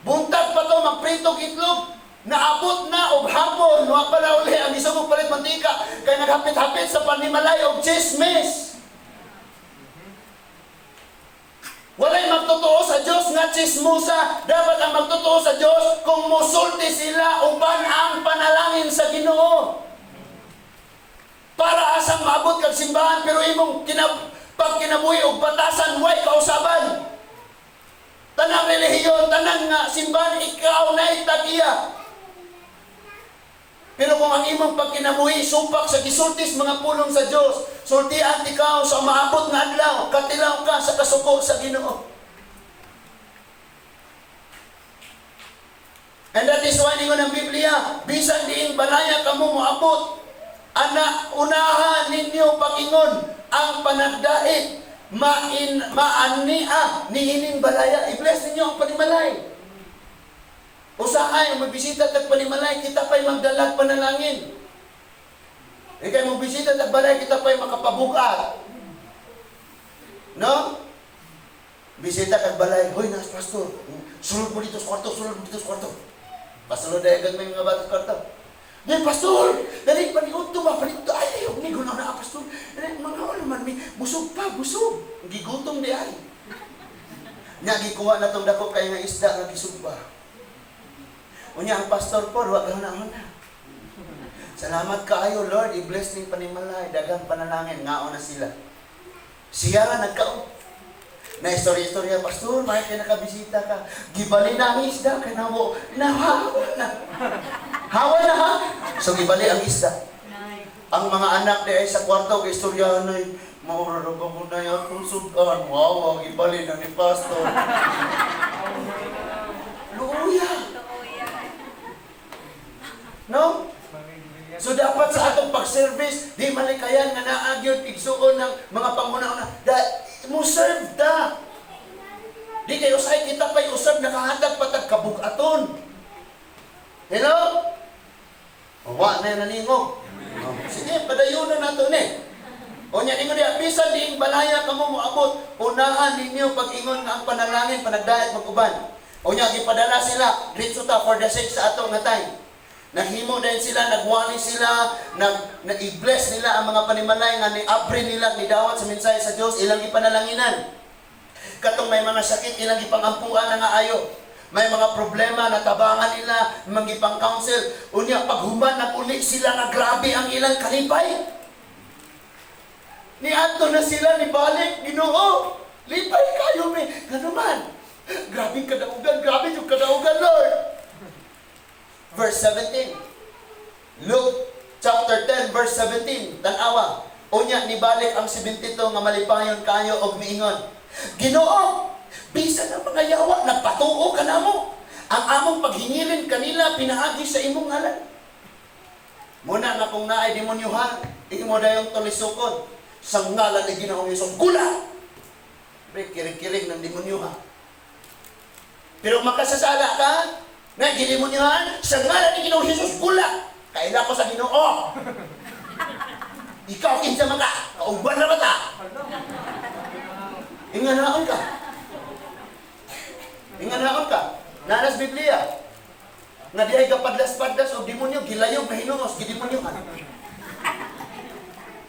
Buntag pa to magprito og itlog. Naabot na og hapon, wa pa na uli ang isugo palit mantika kay naghapit-hapit sa panimalay og chismis. Walay magtotoo sa Diyos nga chismosa. Dapat ang magtotoo sa Diyos kung musulti sila uban ang panalangin sa Ginoo. Para asang maabot kag simbahan pero imong pag kinabuhi og batasan, way kausaban. Tanang relihiyon, tanang nga simbahan, ikaw na'y tag-iya. Pero kung ang imong pagkinabuhi supak sa gisultis mga pulong sa Dios, sultian ikaw sa maabot nga adlaw, katilaw ka sa kasuko sa Ginoo. And that is why ningon ang Biblia, bisan diing balaya kamo moabot, ana unahan ninyo pag-ingon ang panagdait, main maania niining balaya. I-bless ninyo ang panimalay. Usahay, magbisita tag panimalay, kita pa'y magdalag panalangin. Ikay magbisita tag balay, kita pa'y makapabugat. No? Bisita kag balay, "Hoy, nas pastor, sulod mo dito sa kwarto, sulod mo dito sa kwarto." Pasulod dahil may mga bata sa kwarto. "Ngayon, pastor, dali, paniudto ba, paniudto, ay, ayaw, ni na na, pastor. Dali, mga ano man, may, busog pa, busog." Gigutom di ay. Nya, gikuha na tong dako kay nga isda nga gisugba. Unya, ang pastor po, wag na na. "Salamat kaayo, Lord, i-bless ning panimalay, daghang panalangin," ngao na sila. Siya nga nagkaon. Na istorya-istorya, "Pastor, may kay nakabisita ka. Gibali na ang isda, kay nawo, nahawa na. Hawa na ha." So gibali ang isda. Ang mga anak di ay sa kwarto, kay istorya na, "Maura na ba ko na akong sudan? Wow, gibali na ni pastor." Luya. No? So dapat sa atong pag-service, di malikayan nga naa gyud igsuon ng mga panguna-una. Da, mo serve ta. Di kayo usahay kita pa'y usab nakahatag patag kabugaton. Hello? Wa na naningog. Oh, sige, padayon na nato ni. O nya ningon diya, bisan diing balaya kamo moabot, unahan ninyo pag-ingon nga ang panalangin panagdait mag-uban. O nya gipadala sila, diretso ta for the sake sa ato nga time. Naghimo din sila, nagwali sila, nag i-bless nila ang mga panimalay nga ni-abre nila, nidawat sa mensahe sa Dios, ilang ipanalanginan. Katong may mga sakit, ilang ipangampuan na nga ayo. May mga problema na tabangan nila, mangipang counsel. Unya, paghuman, naguli sila nga grabe ang ilang kalipay. Niadto na sila, nibalik, "Ginoo, lipay kayo mi. Ngano man? Grabe kadaugan, grabe yung kadaugan, Lord." Verse 17. Luke chapter 10 verse 17. Tanawa. Unya nibalik ang 72 nga malipayon kayo og miingon, "Ginoo, bisan ang mga yawa nagpatuo kanamo. Ang among paghingilin kanila pinaagi sa imong ngalan." Muna nga kung naay demonyohan, imo dayong tulisukon sa ngalan ni Ginoong Hesus. Gula! Pre, kirig-kirig ng demonyohan. Pero makasasala ka, na gidemonyohan, sa ngalan ni Ginoong Hesus, gula! Kaila ko sa Ginoo. Ikaw kinsa man ka? Kauban na ba ta? Inganaon ka. Inganaon ka. Nanas Biblia. Nga di ay kapadlas-padlas og demonyo, gilayog na hinungos, gidemonyohan.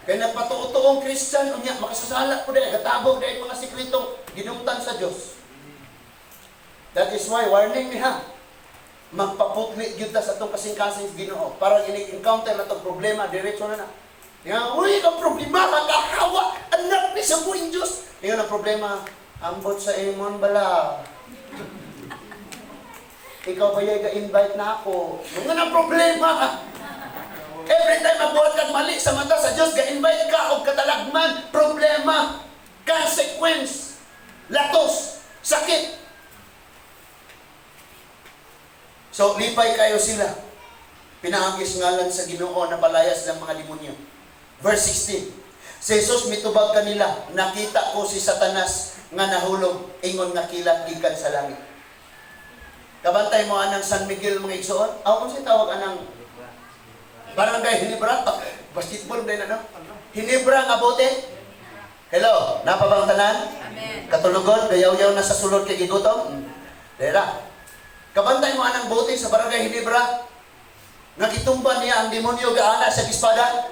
Kaya nagpatuo-tuong Christian, unya, makasasala po dahil, gatabog dahil mga sikretong ginungtan sa Diyos. That is why, warning niya, magpaputli gyud ta sa atong kasing-kasing sa Ginoo para ini-encounter na itong problema, diretso na na. Nga, "Uy, ang problema, kakahawa, anak ni sa buing Diyos." Ngayon ang problema, "Ambot sa imon bala. Ikaw ba yung ga-invite na ako?" Mga ang problema. Every time mabuhat kag mali sa mata sa Diyos, ga-invite ka og katalagman, problema, consequence, latos, sakit. So, lipay kayo sila. Pinaagis ngalan sa Ginoo na palayas ng mga demonyo. Verse 16. Si Jesus mitubag kanila, "Nakita ko si Satanas nga nahulog, ingon nga kilat gikan sa langit." Kabantay mo anang San Miguel, mga igsoon? Aw, kung si tawag anang Barangay Ginebra? Ah, basketball din ano? Ginebra nga bote? Hello, napabang tanan? Amen. Katulugon, gayaw-yaw na sa sulod kay gigutom? Dera. Kabantay mo anang bote sa Barangay Ginebra? Nagitumba niya ang demonyo gaana sa espada.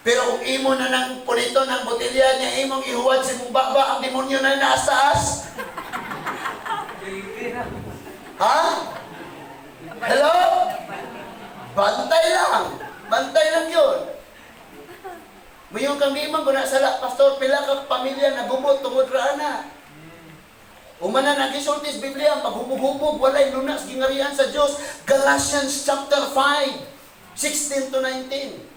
Pero kung imo na nang puniton ang botelya niya, imong ihuwad sa imong baba, ang demonyo na nasa taas. Baby na. Ha? Hello? Bantay lang. Bantay lang yun. Mayon kang di man guna sala, pastor, pila ka pamilya na gubot tungod ra ana. Umana nagisulti sa Biblia, ang paghubog-hubog, walay lunas, gingarian sa Dios. Galatians chapter 5, 16 to 19.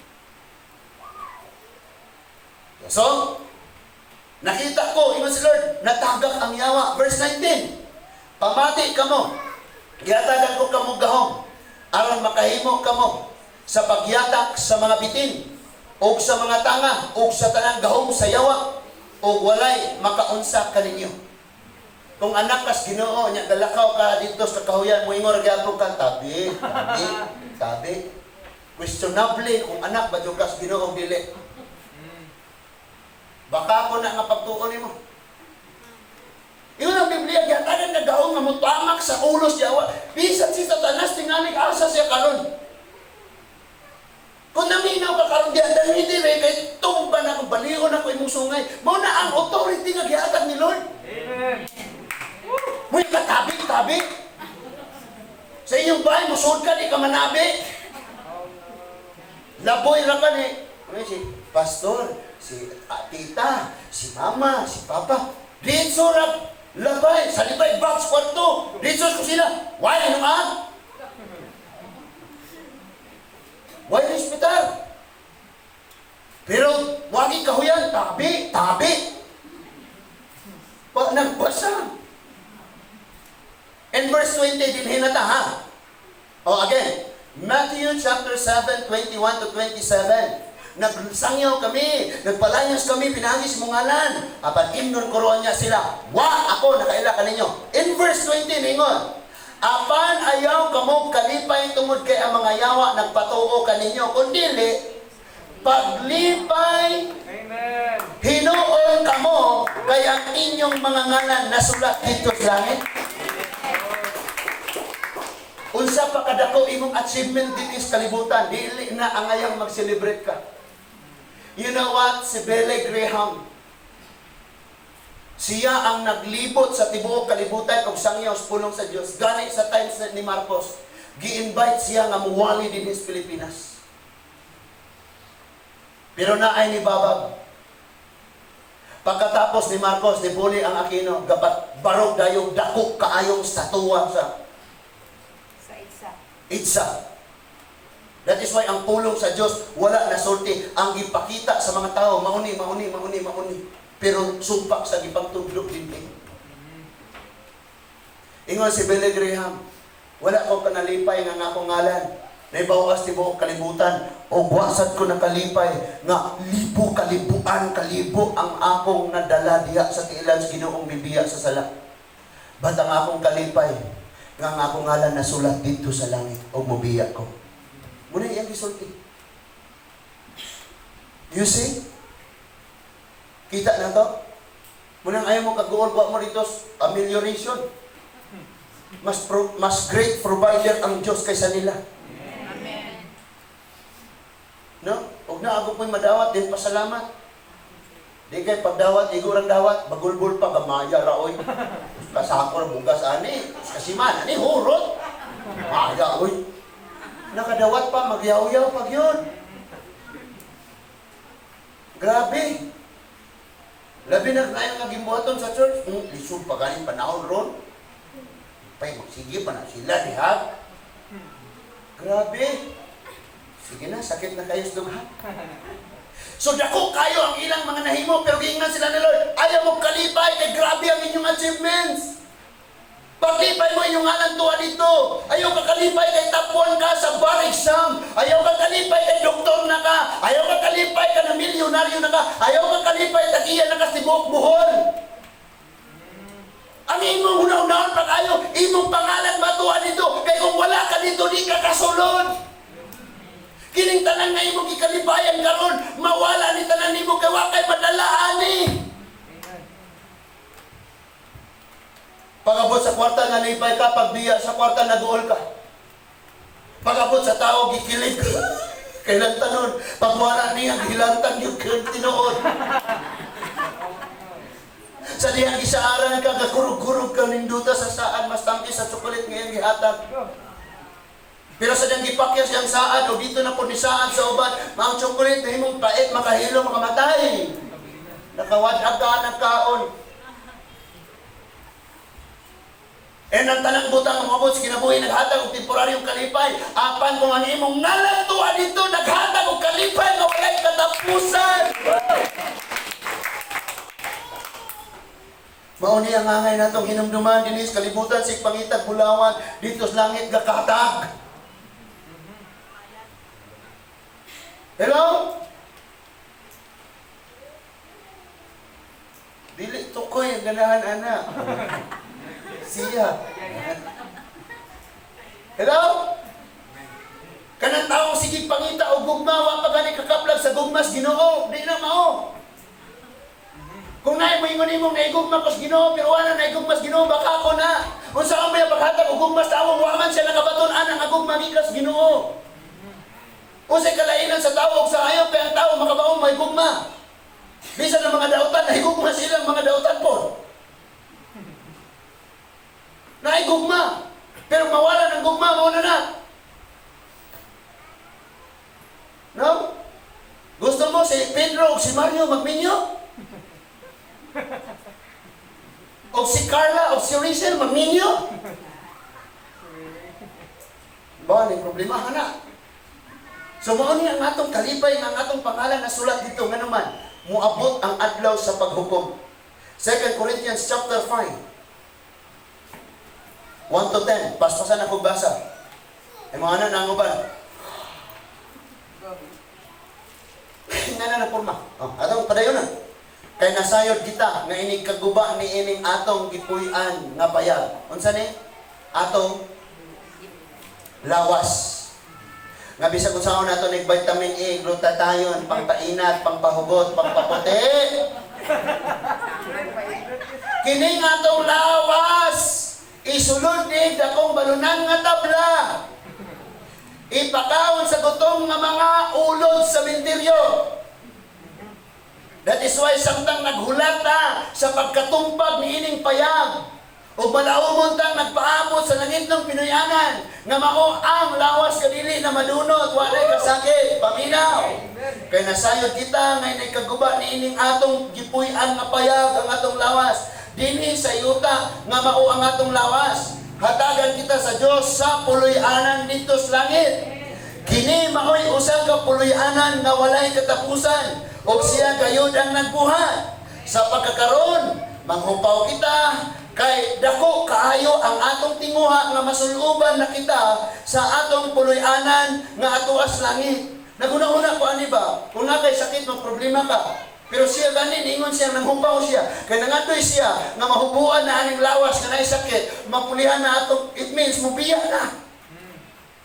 So, nakita ko, ingon si Lord, natagak ang yawa. Verse 19, "Pamati kamo, gihatagan ko kamo gahom, aron makahimo kamo sa pagyatak sa mga bitin, ug sa mga tanga, ug sa tanang gahom sa yawa, ug walay makaunsa kaninyo." Kung anak kas Ginoo nya galakaw ka dito sa kahuyan, moingon ra gyapon ka, "Tabi, tabi, tabi." Questionable kung anak ba jud kas Ginoo, dili. Baka ko na nga pagtuon nimo. Ingon ang Biblia, gihatagan nga gahom nga mutamak sa ulos yawa. Bisan si Satanas tingali asa siya karon. Kung naminaw ka karon diyan dahil diri kay tumba na akong balion ako imong sungay. Mao na ang authority nga gihatag ni Lord. Amen. Muy katabi-tabi. Sa inyong bahay, musuod ka, di ka manabi. Laboy ra ka ni. Ano si pastor, si tita, si mama, si papa. Dito ra labay, sa libay box kwarto. Dito sa kusina. Why ano ka? Why hospital? Pero wagi kahuyan, tabi, tabi. Pa, nagbasa. In verse 20, dinhin na ta, ha? Oh, again, Matthew chapter 7, 21 to 27. Nagsangyaw kami, nagpalayas kami, pinagi sa ngalan. Apan imnon koroan niya sila, "Wa ako nakaila kaninyo." In verse 20, ningon, "Apan ayaw kamo kalipay tungod kay ang mga yawa nagpatuo kaninyo, kundili paglipay Amen. hinuon kamo kay ang inyong mga ngalan nasulat dito sa langit." Unsa pa kadako imong achievement din sa kalibutan, dili na angayang mag-celebrate ka. You know what? Si Billy Graham, siya ang naglibot sa tibuok kalibutan og sangyaw sa pulong sa Dios. Gani sa times ni Marcos, gi-invite siya nga muwali din sa Pilipinas. Pero naay ni babag. Pagkatapos ni Marcos, ni Buli ang Aquino, gabat barog dayong dako kaayong statua sa Sa isa. EDSA. That is why ang pulong sa Diyos wala na sulti. Ang gipakita sa mga tao, mauni, mauni, mauni, mauni. Pero supak sa gipangtudlo din eh. Ingon si Billy Graham, "Wala ko kanalipay nga nga akong ngalan naibawas tibuok kalibutan o wasad ko nakalipay nga libo kalibuan kalibo ang akong nadala diha sa tiilan sa Ginoong bibiya sa sala. But ang akong kalipay nga ang akong ngalan nasulat dito sa langit o mobiya ko." Muna iyang gisulti. You see? Kita na to? Munang ayaw mo kaguol, wa mo dito amelioration. Mas great provider ang Diyos kaysa nila. Amen. No? Ug na ako po'y madawat din pasalamat. Di kay pagdawat, igurang dawat, bagulbul pa, gamaya ra oy. Kasako ra bugas ani, kasiman ani hurot. Maya oy. Nakadawat pa, magyaw-yaw pag yun. Grabe. Labi na kayo nga gimbuhaton sa church. Lisod pa ganing panahon ron. Pay, magsige pa na sila diha. Grabe. Sige na, sakit na kayo sa dughan. So dako kayo ang ilang mga nahimo, pero giingnan sila ni Lord, "Ayaw mo kalipay kay grabe ang inyong achievements. Paglipay mo inyong ngalan tuwa dito. Ayaw ka kalipay kay top 1 ka sa bar exam. Ayaw ka kalipay kay doktor na ka. Ayaw ka kalipay ka na milyonaryo na ka. Ayaw ka kalipay tagiya na ka sa tibuok Bohol. Ang imong huna-hunahon pa kayo, imong pangalan matuwa dito. Kay kung wala ka dito, di ka kasulod. Kining tanan nga imong gikalipayan karon, mawala ni tanan nimo kay wa kay madala ani." Amen. Pag-abot sa kwarta, nalipay ka. Pagbiya sa kwarta, naguol ka. Pag-abot sa tao, gikilig ka. Kailan tanon, pag wala niya, gihilantan yung tinuod. Sa dihang gisaaran ka, gakurog-kurog ka ninduta sa saan, mas tangki sa tsokolet ngayon gihatag. Go. Pero sa diyang gipakya siyang saad o dito na po ni saad sa uban, maang tsokolet na himong pait, makahilo, makamatay. Nakawad-ag ka, nagkaon. And ang tanang butang ang moabot sa kinabuhi, naghatag og temporaryong kalipay. Apan kung ang imong ngalan tuwa dito, naghatag og kalipay nga walay katapusan. Mao ni ang angay natong hinumduman dinhi sa kalibutan sig pangitag bulawan dito sa langit gakatag. Hello? Dili tukoy ang ganahan ana. Siya. Hello? Kanang taong sige pangita og gugma, wa pa gani kakaplag sa gugmas Ginoo, di na mao. Kung naay moingon nimong naigugma ko sa Ginoo, pero wala naigugma sa Ginoo, baka ako na. Unsa man may paghatag og gugma sa tawo, wa man siya nakabaton anang agugma gikas Ginoo. Unsay kalainan sa tao ug sa hayop kay ang tao makabaong may gugma. Bisan ang mga dautan, nahigugma silang mga dautan po. Naigugma. Pero mawala ng gugma, mao na na. No? Gusto mo si Pedro o si Mario magminyo? O si Carla o si Rachel magminyo? Ba, ni problema na. So mao ni ang atong kalipay nga ang atong pangalan na sulat dito nganuman moabot ang adlaw sa paghukom. 2 Corinthians chapter 5 1 to 10. Paspasan ako basa. E mga na ang uban. Go. Nga na na porma. Oh, atong padayon na. Kay nasayod kita nga inig kaguba ni ining atong gipuy-an nga payag. Unsa ni? Atong lawas. Nga bisag unsaon nato nig vitamin E, glutathione, pangpainat, pangpahugot, pangpaputi. Kini nga atong lawas isulod ni dakong balunan nga tabla. Ipakaon sa gutom nga mga ulod sa menteryo. That is why samtang naghulat ta sa pagkatumpag ni ining payag ug balaumon tang nagpaabot sa langitnong Pinoyanan nga mao ang lawas kadili na madunot, walay kasakit, paminaw. Amen. Kay nasayod kita ngay nagkaguba ni ining atong gipuy-an nga payag ang atong lawas dinhi sa yuta nga mao ang atong lawas. Hatagan kita sa Dios sa puloy-anan dito sa langit. Kini maoy usa ka puloy-anan nga walay katapusan ug siya gayud ang nagbuhat. Sa pagkakaron, manghupaw kita kay dako kaayo ang atong tinguha nga masuluban na kita sa atong puloy-anan nga atuas langit. Naguna-una ko ani ba, kung naa kay sakit problema ka. Pero siya gani ningon siya nanghupaw siya. Kay nangandoy siya nga mahubuan na aning lawas nga naay sakit, mapulihan na atong, it means mubiya na.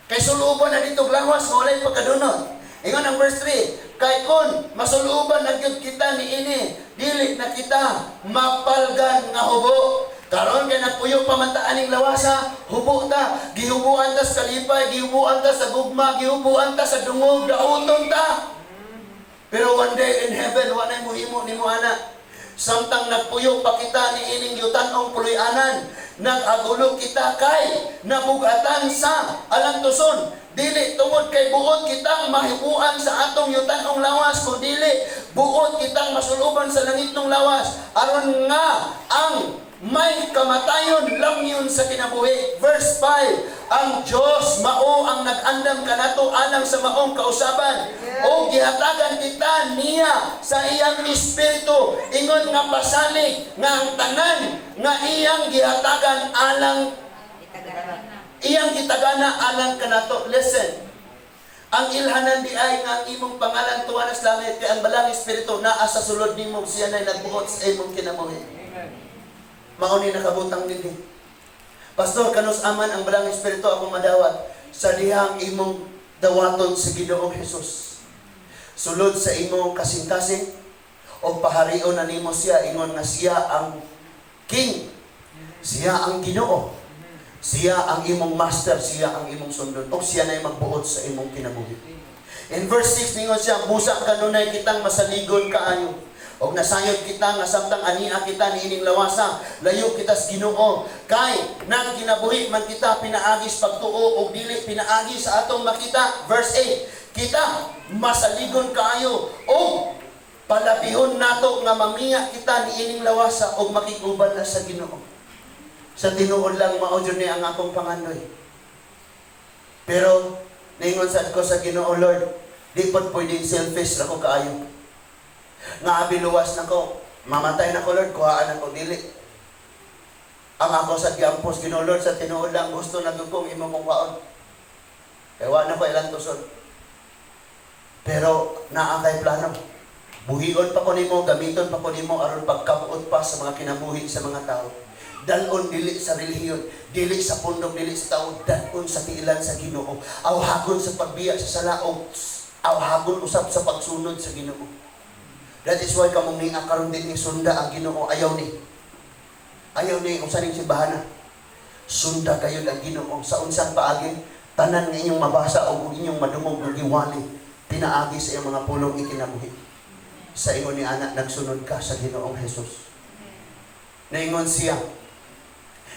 Kay suluban na dito lawas nga walay pagkadunot. Ingon ang verse 3, kay kun masuluban na gyud kita niini, dili na kita mapalgan nga hubo. Karon kay nagpuyo pa man ta aning lawasa, hubo ta, gihubuan ta sa kalipay, gihubuan ta sa gugma, gihubuan ta sa dungog, dauton ta. Pero one day in heaven, wa nay muhimo nimo ana. Samtang nagpuyo pa kita ni ining yutan-ong puloy-anan, nag-agulo kita kay nabugatan sa alantuson. Dili tungod kay buot kitang mahibuan sa atong yutan-ong lawas, kun dili buot kitang masuluban sa langitnong lawas, aron nga ang may kamatayon lang yun sa kinabuhi. Verse 5, ang Diyos mao ang nag-andam kanato alang sa maong kausaban. O gihatagan kita niya sa iyang espiritu, ingon nga pasalig nga ang tanan nga iyang gihatagan alang iyang gitagana alang kanato. Listen. Ang ilhanan di ay nga ang imong pangalan tuwa na sa langit kay ang balang espiritu naa sa sulod nimo, siya nay nagbuot sa imong kinabuhi. Amen. Mao ni nakabutang dinhi. Pastor, kanus aman ang balang espiritu akong madawat sa dihang imong dawaton sa Ginoong Hesus. Sulod sa imong kasing-kasing o paharion na nimo siya ingon nga siya ang king. Siya ang Ginoo. Siya ang imong master, siya ang imong sundon. O siya na magbuot sa imong kinabuhi. In verse 6, ningon siya, "Busa kanunay kitang masaligon kaayo. Og nasayod kita nga samtang ania kita niining lawasa, layo kita sa Ginoo. Kay nagkinabuhi man kita pinaagi sa pagtuo og dili pinaagi sa atong makita." Verse 8, "Kita masaligon kaayo og palabihon nato nga mamiya kita niining lawasa og makig-uban na sa Ginoo." Sa tinuod lang, mao jud ni ang akong pangandoy. Pero ningon sad ko sa Ginoo, "Lord, di pod pwedeng selfish ra ko kaayo. Nga abi luwas nako, mamatay na ko, Lord, kuhaan ako, dili. Ang ako sa giampos Ginoo, Lord, sa tinuod lang, gusto na gyud kong imo kong kwaon. Kay wa na ko ilang tuson. Pero naa kay plano. Buhion pa ko nimo, gamiton pa ko nimo aron pagkabuot pa sa mga kinabuhi sa mga tao. Dalon dili sa relihiyon, dili sa pundok, dili sa tao, dalon sa tiilan sa Ginoo. Awhagon sa pagbiya sa sala og awhagon usab sa pagsunod sa Ginoo. That is why kamong nia karon dinhi, sunda ang Ginoo, ayaw ni. Ayaw ni unsa ning simbahana. Sunda kayo ang Ginoo sa unsang paagi, tanan nga inyong mabasa o inyong madungog nga giwali pinaagi sa iyang mga pulong ikinabuhi. Sa ingon ni ana, nagsunod ka sa Ginoong Jesus. Naingon siya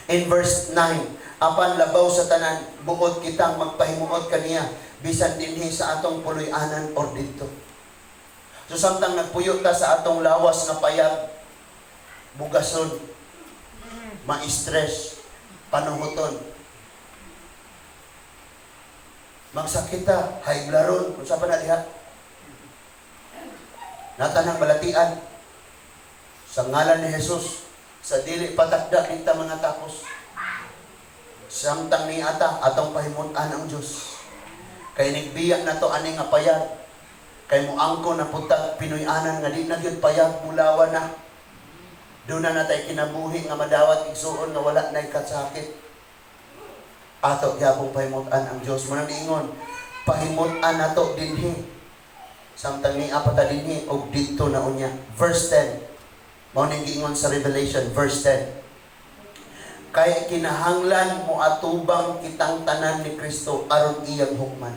in verse 9, "Apan labaw sa tanan, buot kitang magpahimuot kaniya bisan dinhi sa atong puloy-anan or didto." So samtang nagpuyo ta sa atong lawas nga payag, bugason, ma-stress, panuhuton, magsakit ta, high blood, unsa pa na diha? Natanang balatian sa ngalan ni Jesus, sa dili patakda kita mga tapos. Samtang ni ata atong pahimutan ang Dios. Kay nigbiya na to ani nga payag. Kay moangko na putag Pinoy-anan nga di na gyud payag, bulawan na. Doon na natay kinabuhi nga madawat, igsuon, nga wala na'y kasakit. Ato gyapong pahimutan ang Dios. Mao nang niingon, pahimutan nato dinhi. Samtang nia pa ta dinhi og didto na unya. Verse 10. Mao ning giingon sa Revelation verse 10. "Kay kinahanglan mo atubang kitang tanan ni Kristo aron iyang hukman.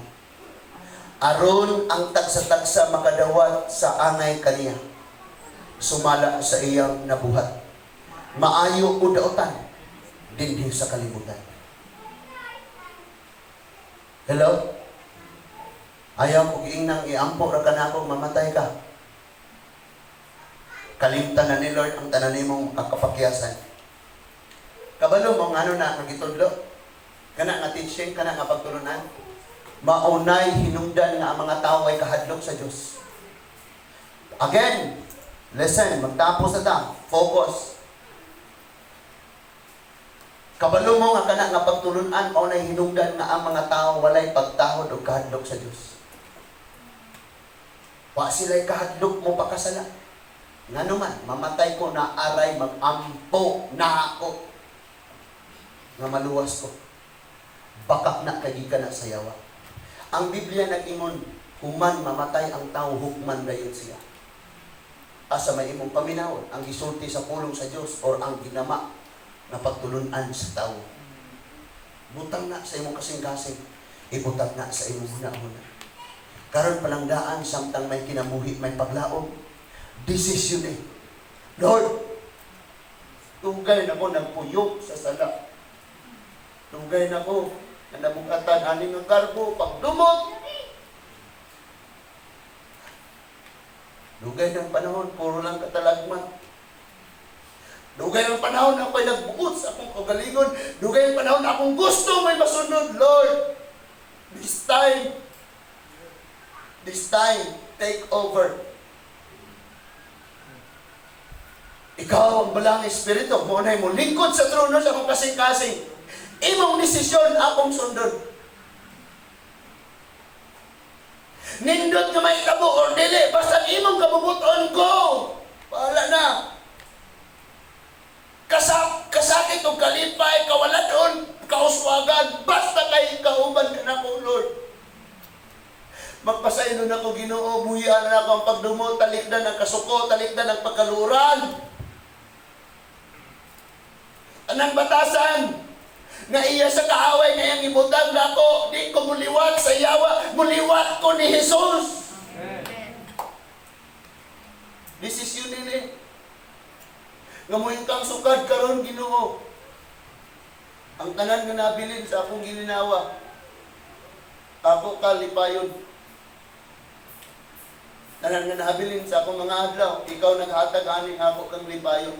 Aron ang tagsa-tagsa makadawat sa angay kaniya sumala sa iyang nabuhat, maayo o dautan, dinhi sa kalibutan." Hello? Ayaw ko giingnang iampo ra ka nako, mamatay ka. Kalimtan na ni Lord ang tanan nimong kakapakyasan. Kabalo mo ngano na nga gitudlo? Kana nga teaching, kana nga pagtulunan. Maunay hinungdan nga ang mga tao ay kahadlok sa Dios. Again, listen, magtapos na ta. Focus. Kabalo mo nga kana nga pagtulunan maunay hinungdan nga ang mga tao walay pagtahod o kahadlok sa Dios. Wa sila'y kahadlok mo pakasala. Ngano man, mamatay ko na aray, mag-ampo na ako nga maluwas ko. Bakak na kay gikan na sa yawa. Ang Biblia nag-ingon, human mamatay ang tao, hukman dayon siya. Asa may imong paminawon, ang gisulti sa pulong sa Dios or ang ginama na pagtulunan sa tao? Butang na sa imong kasing-kasing, ibutang na sa imong huna-huna. Karon palang daan, samtang may kinabuhi, may paglaom, desisyon eh. Lord, dugay na ko nagpuyo sa sala. Dugay na ko na nabugatan ani nga kargo pagdumot. Dugay ng panahon, puro lang katalagman. Dugay ng panahon ako'y nagbuot sa akong kaugalingon. Dugay ng panahon akong gusto may masunod, Lord. This time, take over. Ikaw ang Balaang Espiritu, mo na mo lingkod sa trono sa akong kasing-kasing. Imong desisyon akong sundon. Nindot nga may tabo or dili, basta imong kabubuton ko. Bahala na. Kasakit o kalipay, kawaladon, kauswagan, basta kay kauban ka na ko, Lord. Magpasaylo na ko, Ginoo, buhian na ako ang pagdumo, talikdan ang kasuko, talikdan ang pagkaluran. Anang batasan nga iya sa kaaway nga iyang ibutang nako, di ko muliwat sa yawa. Muliwat ko ni Jesus. Amen. Desisyon nini. Nga moingon kang sukad karon, Ginoo, ang tanan nga nabilin sa akong gininawa, ako ka lipayon. Tanan nga nabilin sa akong mga adlaw, ikaw naghatag ani, ako kang lipayon.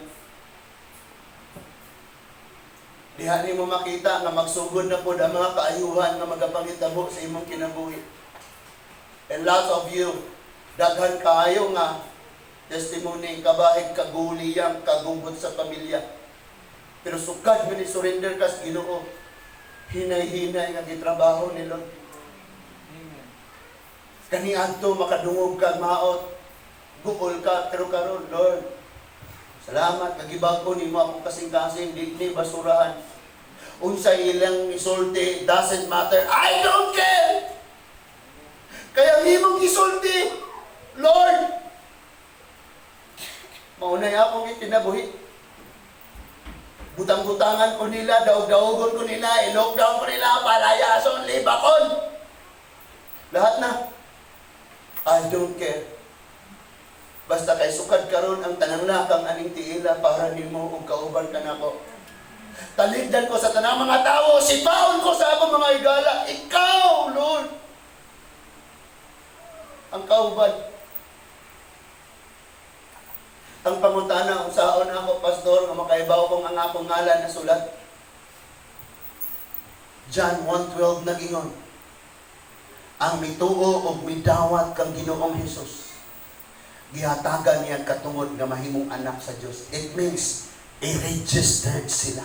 Diha nimo makita nga magsugod na pod ang mga kaayuhan nga magapangitabo sa imong kinabuhi. And lots of you, daghan kaayo nga testimony, kabahig kaguliyang, kagubot sa pamilya. Pero sukad nga ni surrender kas Ginoo, hinay-hinay nga gitrabaho ni Lord. Amen. Kaniadto makadungog ka maot, guol ka, pero karon, "Lord, salamat kagibag-o nimo akong kasing-kasing, di ni basurahan. Unsa ilang isulti doesn't matter. I don't care. Kaya ang imong isulti, Lord, maunay akong ikinabuhi. Butang-butangan ko nila, daog-daogon ko nila, i-lockdown ko nila, palayason, libakon. Lahat na. I don't care. Basta kay sukad karon ang tanang lakang aning tiila para nimo ug kauban ka nako. Taligdan ko sa tanang mga tao, sipaon ko sa akong mga higala. Ikaw, Lord, ang kauban." Ang pangutana, unsaon ako, Pastor, nga makaibaw kong ang akong ngalan na sulat? John 1:12 nagingon, "Ang mituo og midawat kang Ginoong Hesus, gihatagan niya katungod nga mahimong anak sa Dios." It means i-registered sila.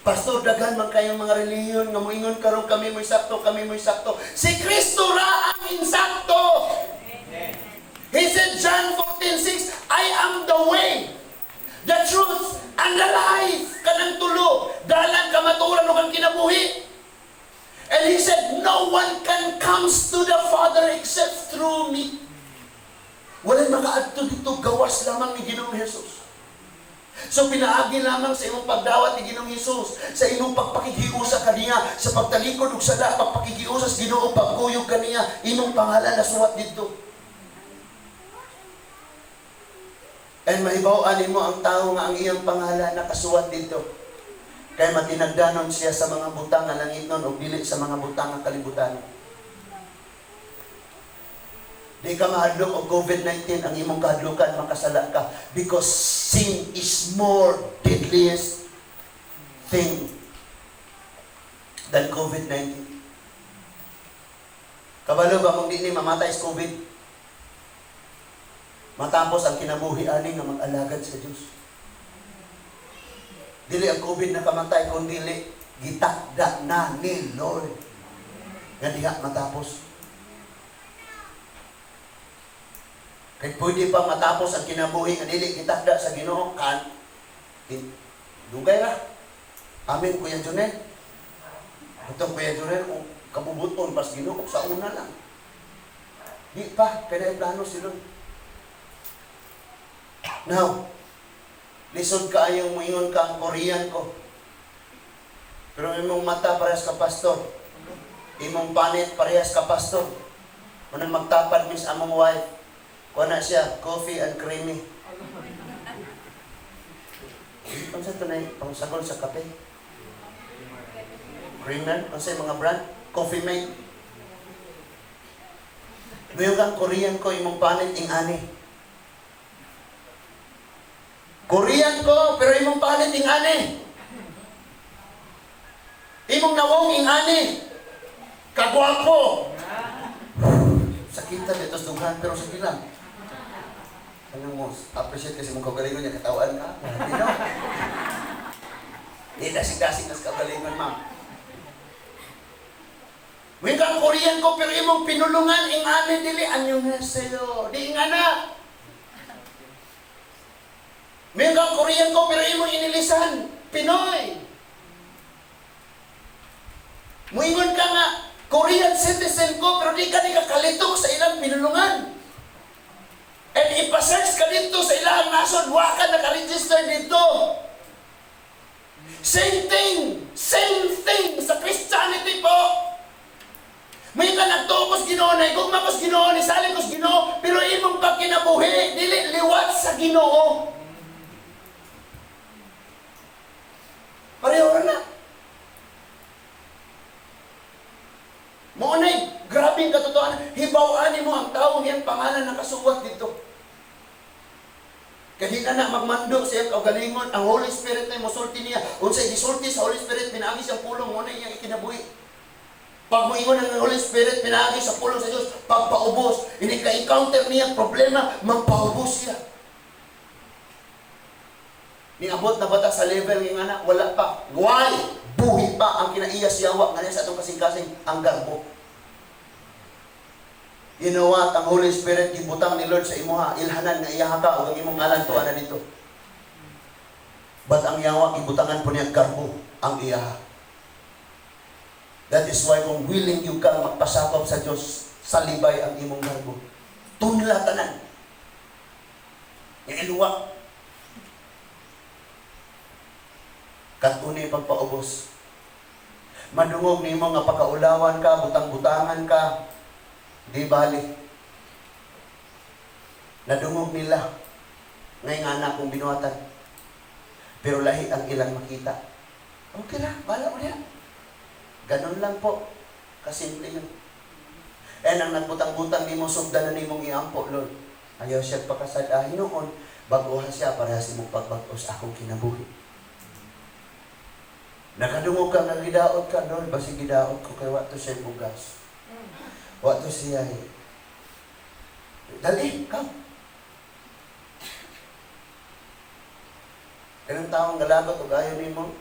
Pastor, daghan man kayong mga relihiyon nga moingon karon, "Kami mo'y sakto, kami mo'y sakto." Si Kristo ra ang insakto. He said, John 14:6, "I am the way, the truth, and the life." Kanang tulo, dalan, kamatuoran, ug ang kinabuhi. And he said, "No one can comes to the Father except through me." Walay makaadto dito, gawas lamang ni Ginoong Jesus. So pinaagi lamang sa imong pagdawat ni Ginoong Hesus, sa imong pagpakigiusa kaniya, sa pagtalikod og sala, pagpakigiusa sa Ginoo, pagkuyog kaniya, imong pangalan nasuwat didto. And mahibaw-an nimo ang tao nga ang iyang pangalan nakasuwat didto, kay matinagdanon siya sa mga butang nga langitnon o dili sa mga butang nga kalibutan. Di ka mahadlok og COVID-19, ang imong kahadlukan makasala ka because sin is more deadliest thing than COVID-19. Kabalo ba mong di ni mamatay sa COVID? Matapos ang kinabuhi ani nga mag-alagad sa Dios. Dili ang COVID na kamatay, kundi gitakda na ni Lord nga diha matapos. Kay pwede pa matapos ang kinabuhi nga dili gitakda sa Ginoo kan dugay ra. Amen, Kuya Junel. Itong Kuya Junel, kung kabubuton pas Ginoo sa una lang. Di pa, kaya plano si Lord. Now, lisod kaayong muingon ka ang Korean ko. Pero imong mata parehas ka pastor. Imong panit parehas ka pastor. Unang magtapad mis among wife. Kuha na siya, coffee and creamy. Unsa to na pangsagol sa kape? Creamer? Unsa yung mga brand? Coffee Mate. Muingon kang Korean ko, imong panit ing ani. Korean ko, pero imong panit ing ani. Imong nawong ing ani. Kagwapo. Sakita dito sa dughan, pero sige lang. Ano mo, appreciate kasi mong kaugalingon niya, katawaan ka. Hindi no? Di dasig-dasig nas kaugalingon, ma'am. Muingon kang Korean ko, pero imong pinulungan, ing ani dili, annyeonghaseyo. Di ing ana. Muingon kang Korean ko, pero imong inilisan, Pinoy. Muingon ka nga, Korean citizen ko, pero di ka ni kakalitok sa ilang pinulungan. And ipa-search ka dito sa ilang nasod, wa ka naka-register dito. Same thing sa Christianity po. ko sa Ginoo, nisalig ko sa Ginoo, pero imong pagkinabuhi, dili liwat sa Ginoo. Pareho na. Mao na'y grabeng katotohanan. Hibaw-an mo ang taong iyang pangalan nakasuwat dito. Kaya di na na magmando sa iyang kaugalingon, ang Holy Spirit na mosulti niya. Unsay gisulti sa Holy Spirit, pinaagi siyang pulong, mao na iyang ikinabuhi. Pag moingon ang Holy Spirit, pinaagi sa pulong sa Diyos, pagpaubos, ini ka-encounter niya problema, magpaubos siya. Niabot na bata sa level ng anak? Wala pa. Why? Buhi pa ang kinaiya sa yawa nga sa atong kasing-kasing ang garbo. You know what? Ang Holy Spirit gibutang ni Lord sa imuha, ilhanan nga iyaha ka ug ang imong ngalan tuwa na dito. But ang yawa gibutangan po niya garbo ang iyaha. That is why kung willing you ka magpasakop sa Diyos, salibay ang imong garbo. Tunla tanan. Nga iluwa. Katuni pagpaubos. Madungog nimo nga pakaulawan ka, butang-butangan ka, di bali. Nadungog nila ngay nga anak kong binuhatan. Pero lahi ang ilang makita. Okay lang, bala mo niya. Ganun lang po. Kasimple yun. And ang nagbutang-butang nimo, sugdan na nimong iampo, Lord. Ayaw siya pakasad hinuon, baguha siya para sa imong pagbag-os akong kinabuhi. Nakadungog ka nga gidaot ka, Lord, basi gidaot ko kay wa to siya bugas. Wa to siya. Dali, come. Kanang taong galagot og ayo nimo.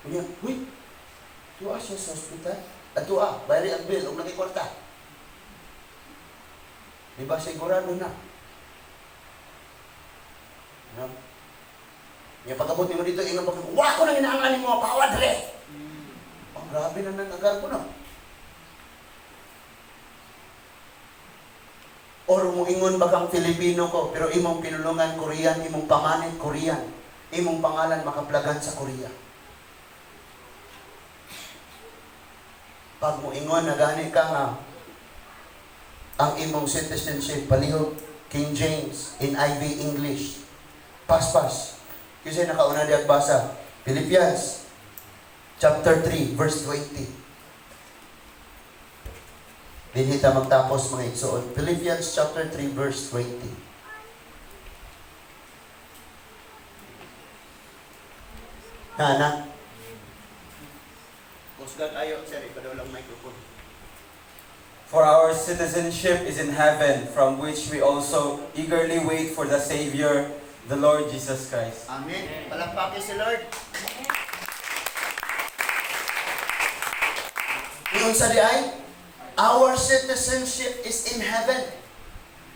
Unya, huy. Tuwa siya sa ospital. Atua, bayari ang bill og nakikwarta. Di ba sigurado na? No? Nga pag-abot nimo dito, ingon pa, wa ko nang inaangan nimo, pawa dire. Oh, grabe na nang agar ko no. Or muingon ba kang Filipino ko, pero imong pinulungan Korean, imong pamanit Korean, imong pangalan makaplagan sa Korea. Pag muingon na gani ka nga, ang imong citizenship, palihog King James, NIV English, paspas. Kasi nakauna diag basa, Philippians chapter 3, verse 20. Dinhi ta magtapos mga igsoon. Philippians chapter 3, verse 20. Nana? Kusgan ayo, sir, ikaw lang microphone. For our citizenship is in heaven, from which we also eagerly wait for the Savior, the Lord Jesus Christ. Amen. Palakpakin si Lord. Ingon sa di ay, our citizenship is in heaven.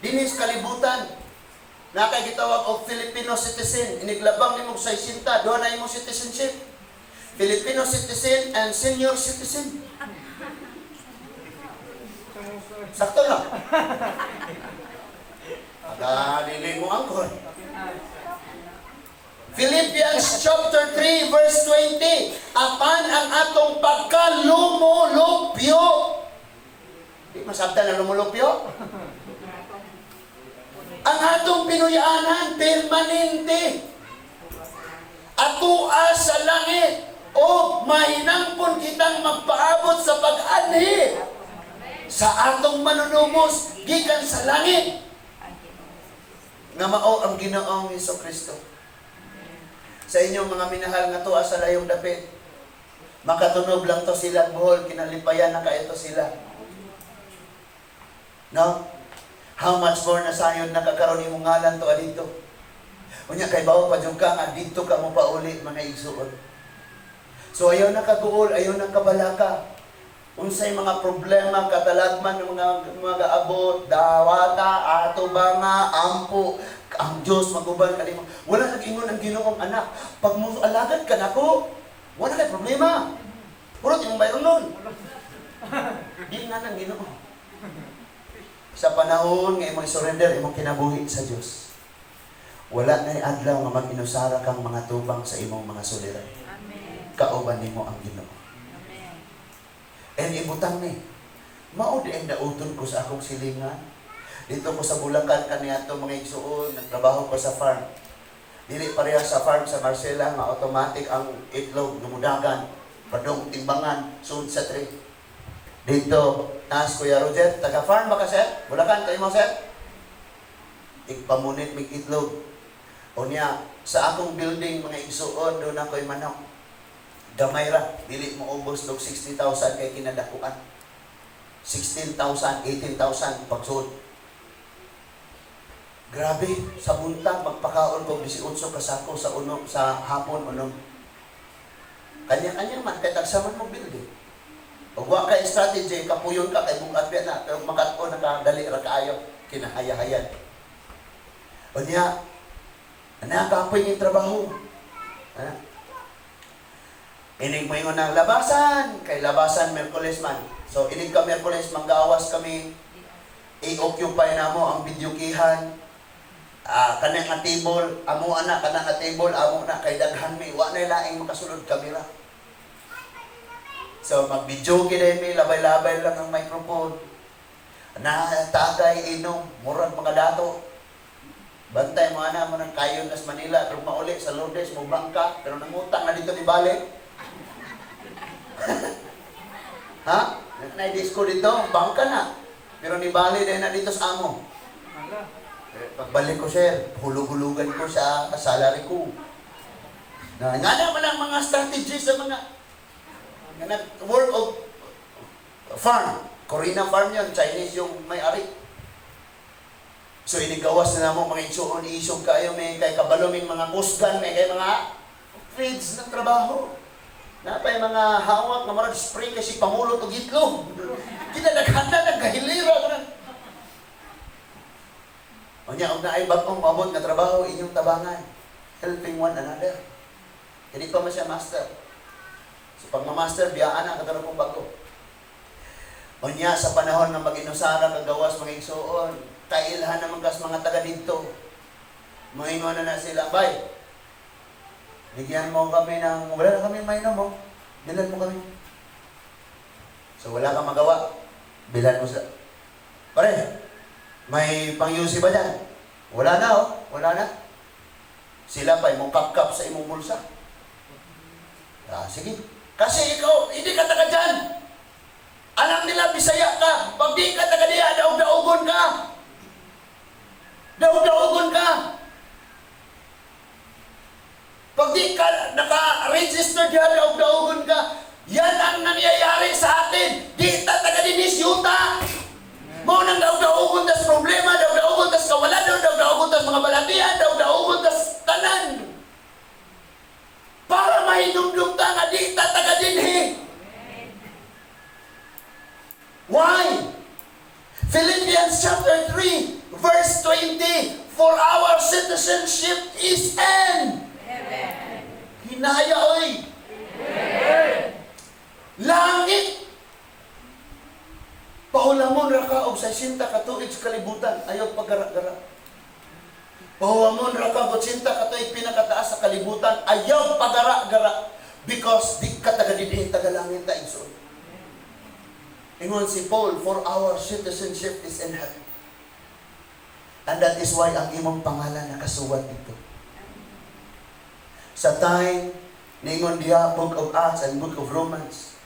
Dinis kalibutan. Nakay gitawag og Filipino citizen. Iniglabang nimo sa 60, doon na imong citizenship. Filipino citizen and senior citizen. Sakto na. Aga, dili mo angkon. Philippians chapter 3 verse 20. Apan ang atong pagkalumulupyo. Di masabtan ang lumulupyo? Ang atong pinuyaanan, permanente. Atua sa langit o mahinangpon kitang magpaabot sa pag-anhi sa atong manunubos gikan sa langit nga mao ang Ginoong Hesukristo. Sa inyong mga minahal nga tuwa sa layong dapit, makatunob lang to sila buhol, kinalipayan na kaito sila. No? How much more na sayon nakakaroon imong ngalan to dito. Unya kay bawo pa jud ka nga didto ka mo pauli mga igsuon. So ayaw na kaguol, ayaw na kabalaka. Unsay mga problema katalagman ng mga gaabot, dawata, ato ba nga, ampo, ang Diyos maguban kanimo. Wala nag-ingon ang Ginoong anak. Pag mo alagad ka nako, wala kay problema. Purot imong bayron nun. Di nga nang Ginoo. Sa panahon nga imong surrender imong kinabuhi sa Dios. Wala nay adlaw nga mag-inusara kang mga tubang sa imong mga suliran. Amen. Kauban nimo ang Ginoo. Amen. And ibutang ni. Mao di ang dauton ko sa akong silingan. Dito ko sa Bulacan kaniadto, mga igsuon, nagtrabaho ko sa farm. Dili pareha sa farm sa Marcela nga automatic ang itlog gumudagan, padong timbangan, sud sa tray. Dito, taas, Kuya Roger, taga farm ba ka, sir? Bulacan, kayo mo, sir? Igpamunit mig itlog. Unya, sa akong building, mga igsuon, doon ako'y manok. Gamay ra, dili mo ubos og 60,000 kay kinadakuan. 16,000, 18,000 pagsuod. Grabe, sa buntag magpakaon ko 18 ka sako sa uno sa hapon unom. Kanya-kanya man kay tagsa man mo building. Ug wa kay strategy, kapuyon ka kay bugat biya na, pero makat-on naka dali ra kaayo, kinahayahayan. Unya, ana kapoy ng trabaho. Ana. Inig mo ingon ng labasan, kay labasan Merkules man. So inig ka Merkules, manggawas kami, i-occupy na mo ang videokehan. Ah, kanang nga table, amo ana, kanang nga table, amo na kay daghan mi, wa na laing makasulod kamera. So mag-video kay mi, labay-labay lang ang microphone. Na tagay inom, murag mga dato. Bantay mo ana mo ng kayon nas Manila, pero mauli sa Lourdes mo bangka, pero nangutang na dito ni balik. Ha? Na disco dito, bangka na. Pero ni bali din na dito sa amo. Hala. Eh, pagbalik ko, sir, hulug-hulugan ko sa salary ko. Na, nga naman ang mga strategy sa mga nga nag-work of farm. Corina Farm yun, Chinese yung may-ari. So inigawas na namo, mga igsuon, isog kayo may kay kabalo may mga kusgan, may kay mga feeds ng trabaho. Napay mga hawak nga murag spring kasi pangulo og itlog. Kinadaghan na nagkahilira ka. Unya og naay bag-ong maabot nga trabaho inyong tabangan. Helping one another. Hindi pa man siya master. So pag ma-master, biyaan na katulad kong bago. Unya sa panahon nga mag-inusara kagawas, mga igsuon, kailhan naman kas mga taga didto. Moingon na na sila, "Bay, bigyan mo kami ng, wala na kami mainom mo, bilan mo kami." So wala kang magawa, bilan mo sila. "Pare, may pang-yosi ba dyan?" "Wala na oh, wala na." Sila pa, mong kapkap sa imong bulsa. Ah, sige. Kasi ikaw, hindi ka taga dyan. Alam nila, Bisaya ka. Pag di ka taga diya, daog-daogon ka. Daog-daogon ka. Pag di ka naka-register diyan, daog-daogon ka. Yan ang nangyayari sa atin. Di ta taga dinis yuta. Mao nang daog-daogon tas problema, daog-daogon tas kawalan, daog-daogon tas mga balatian, daog-daogon tas tanan. Para mahinumdum ta nga di ta taga dinhi. Why? Philippians chapter 3, verse 20. For our citizenship is in Heaven. Hinaya, oy! Langit! Pahulamon ra ka og 60 ka tuig sa kalibutan, ayaw pagara-gara. Pahulamon ra ka og 80 ka tuig pinakataas sa kalibutan, ayaw pagara-gara. Because di ka taga dinhi, taga langit ta, igsoon. Ingon si Paul, for our citizenship is in heaven. And that is why ang imong pangalan nakasuwat dito. Sa time, ningon diha Book of Acts and Book of Romans,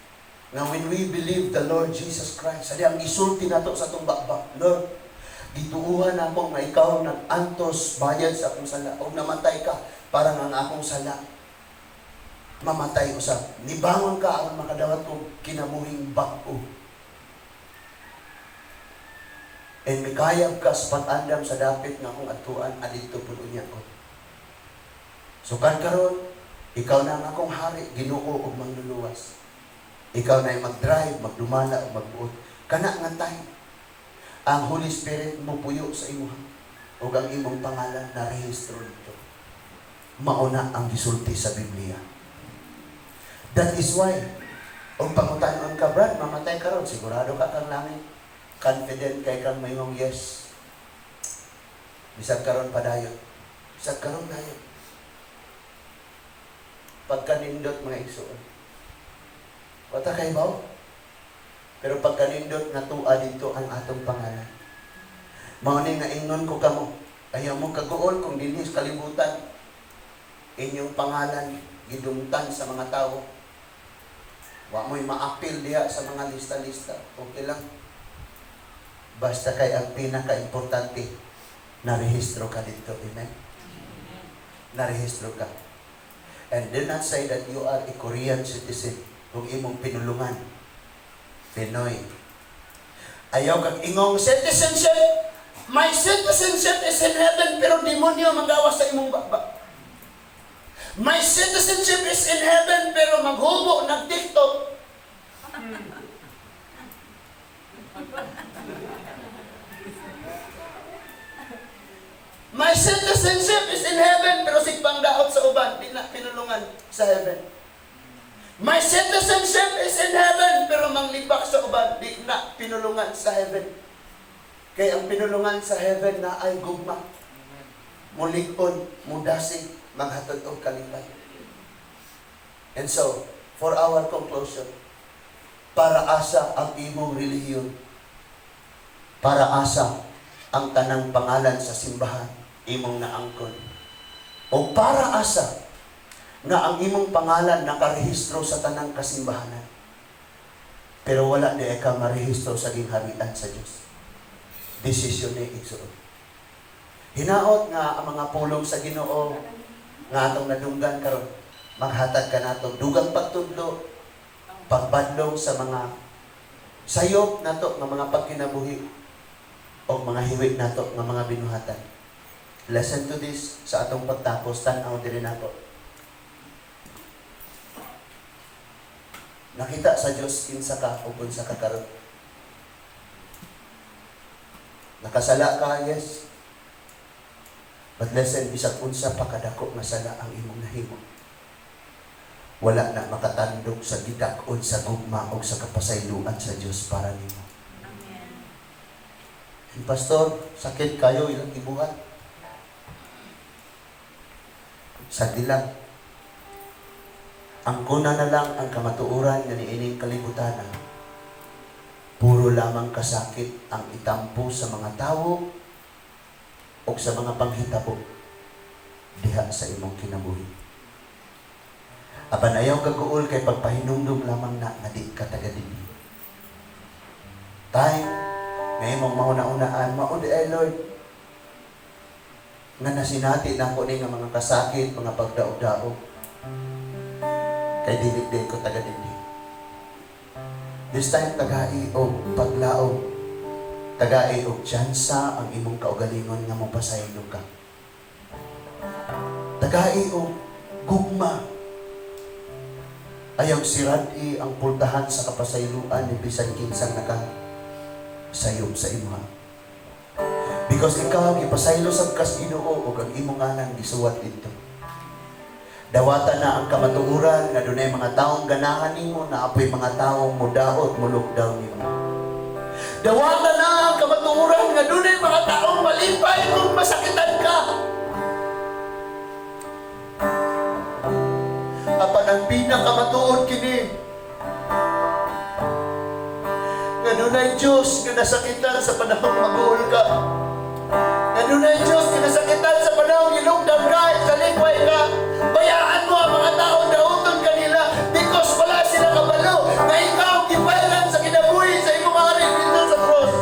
nga when we believe the Lord Jesus Christ, sa ang isulti nato sa atong bakbak, "Lord, gituuhan ako nga ikaw nag-antos bayad sa akong sala, o namatay ka para nga ang akong sala mamatay usab. Nibangon ka aron makadawat og kinabuhing bag-o." And mikayab ka sa pag-andam sa dapit nga akong adtuan adito pud unya ko. So kan karon, ikaw na ang akong hari, Ginoo ug Manluluwas. Ikaw na mag-drive, magdumala ug magbuot. Kana nga time, ang Holy Spirit mo puyo sa imuha ug ang imong pangalan na rehistro dito. Mauna ang gisulti sa Biblia. That is why, kung pangutanon ka, "Brad, mamatay ka ron, sigurado ka kang langit?" Confident kay kang mayong yes. Bisag karon padayon. Bisag karon dayon. Pagkanindot, mga igsoon. Wata kay baw? Pero pagkanindot nga tua dito ang atong pangalan. Mao ni nga ingnon ko kamo, ayaw mo kaguol kung dinhi sa kalibutan inyong pangalan gidumtan sa mga tao. Wa mo'y maapil diha sa mga lista-lista. Okay lang. Basta kay ang pinaka-importante, narehistro ka dito. Amen? Narehistro ka. And do not say that you are a Korean citizen kung imong pinulungan Pinoy. Ayaw kag ingong citizenship. My citizenship is in heaven, pero demonyo magawas sa imong baba. My citizenship is in heaven, pero maghubo ng TikTok. My citizenship is in heaven, pero sigpang daot sa uban, di na pinulungan sa heaven. My citizenship is in heaven, pero manglibak sa uban, di na pinulungan sa heaven. Kay ang pinulungan sa heaven na ay gugma. Mulig-on, mudasig, maghatod og kalipay. And so, for our conclusion, para asa ang imong relihiyon, para asa ang tanang pangalan sa simbahan, imong naangkon. O para asa nga ang imong pangalan nakarehistro sa tanang kasimbahanan. Pero wala di ka marehistro sa gingharian sa Dios. Desisyon ni igsuon. Hinaot nga ang mga pulong sa Ginoo nga atong nadunggan karon, maghatag kanato dugang pagtudlo, pagbadlong sa mga sayop nato nga mga pagkinabuhi o mga hiwi nato nga mga binuhatan. Listen to this sa atong pagtapos, tan-aw diri nako. Nakita sa Dios kinsa ka ug unsa ka karon. Nakasala ka, yes. But listen, bisag unsa pa kadako nga sala ang imong nahimo, wala na makatandog sa gidak-on sa gugma o sa kapasayloan sa Dios para nimo. Amen. And pastor, sakit kayo ilang gibuhat. Sa dilang. Ang kuna na lang ang kamatuoran nga niining kalibutan. Puro lamang kasakit ang itampo sa mga tawo o sa mga panghitabo diha sa imong kinabuhi. Apan ayaw kaguol kay pagpahinumdum lamang na nga di ka taga dinhi. Time nga imong mahuna-unaan, mao di ay Lord, nga nasinati na ako ni nga mga kasakit, mga pagdaog-daog. Kay dili din ko taga dinhi. This time tagai og paglaom, tagai og tsansa ang imong kaugalingon nga mopasaylo ka. Tagai og gugma. Ayaw sirad-i ang pultahan sa kapasayloan ni bisan kinsang naka sayop sa imuha. Because ikaw gipasaylo sab kas Ginoo ug ang imong ngalan gisuwat didto. Dawatan na ang kamatuoran nga dunay mga taong ganahan nimo, na apoy mga taong mudaot, mu-lockdown nimo. Dawatan na ang kamatuoran nga dunay mga taong malipay kung masakitan ka. Apan ang pinakamatuod kini nga dunay Dios nga nasakitan sa panahong maguol ka. Nga dunay Dios nga nasakitan sa panahong i-lockdown ka, salikway ka. Bayaan mo ang mga tao, dauton kanila because wala sila kabalo na ikaw gibayran sa kinabuhi sa imong hari dito sa cross.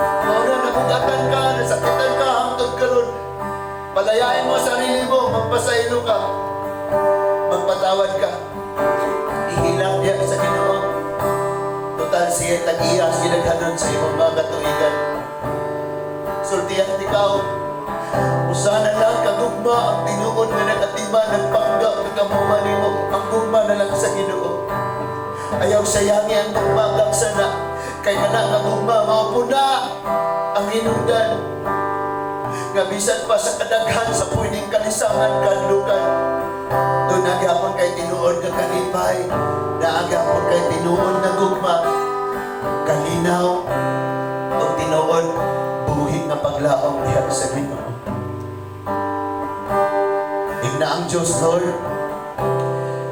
Mao na nabugatan ka, nasakitan ka hangtod karon. Palayain mo sarili mo, magpasaylo ka, magpatawad ka. Ihilang diya sa Ginoo. Total siya tag-iya gidaghanon sa imong mga katuigan. Sultihan ikaw. Usa na lang kagugma ang tinuod nga nakatiman nagpangga kagamuman nimo, ang gugma na lang sa Ginoo. Ayaw sayangi ang gugma kang sana, kay kana nga gugma mao puna ang hinungdan. Nga bisan pa sa kadaghan sa pwedeng kalisangan kadlukan, doon nagyapon kay tinuod nga kalipay, naagapon kay tinuod nga gugma, kalinaw o tinuod buhi nga paglaom diha sa Ginoo. Igna ang Diyos, Lord,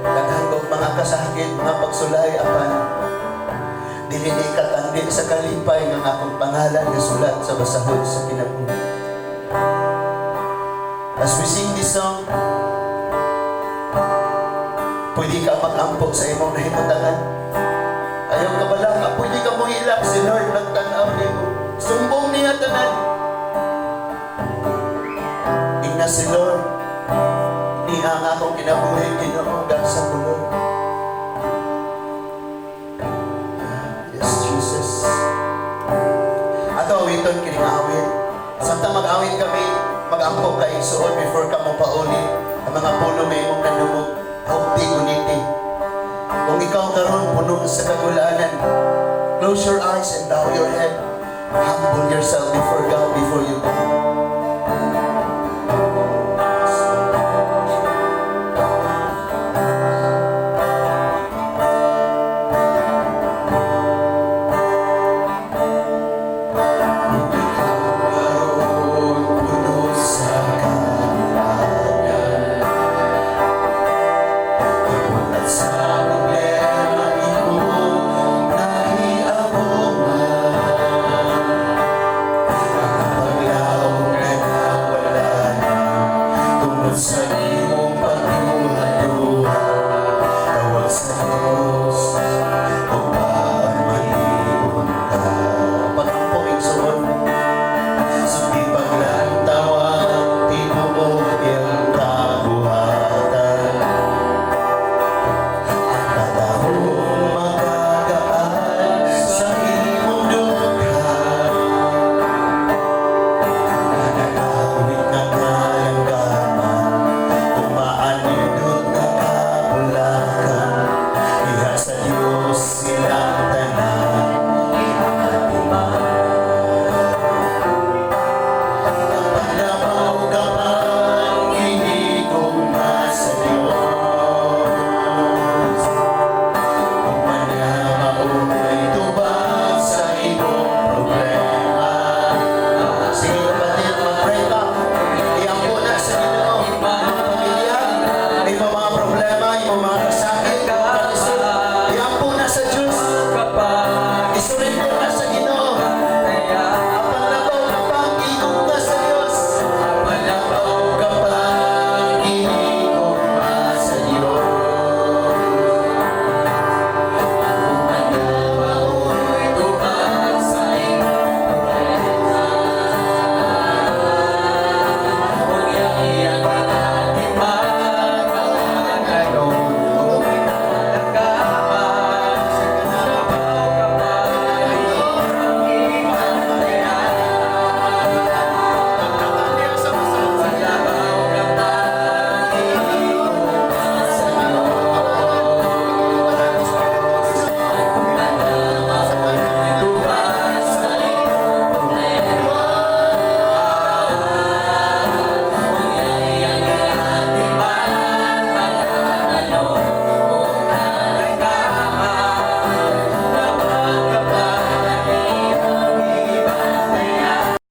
daghan kong mga kasakit, mga pagsulay, apan dili ni katandi sa kalipay nga ang akong pangalan nasulat sa basahod sa kinabuhi. As we sing this song, pwede ka mag-ampo sa imong nahimutangan. Ayaw ka balaka, pwede ka mohilak, si Lord nagtanaw nimo. Sumbong niya tanan. Ingna si Lord, niya ang akong kinabuhi, Ginoo, sa kulor. Yes, Jesus. Ato awiton kining awit. Samtang mag-awit kami, mag-ampo ka, igsuon, before ka mo pauli. Ang mga pulong nga imong nadungog, hugti guniti. Kung ikaw karon puno sa kagulanan, close your eyes and bow your head. Humble yourself before God before you go.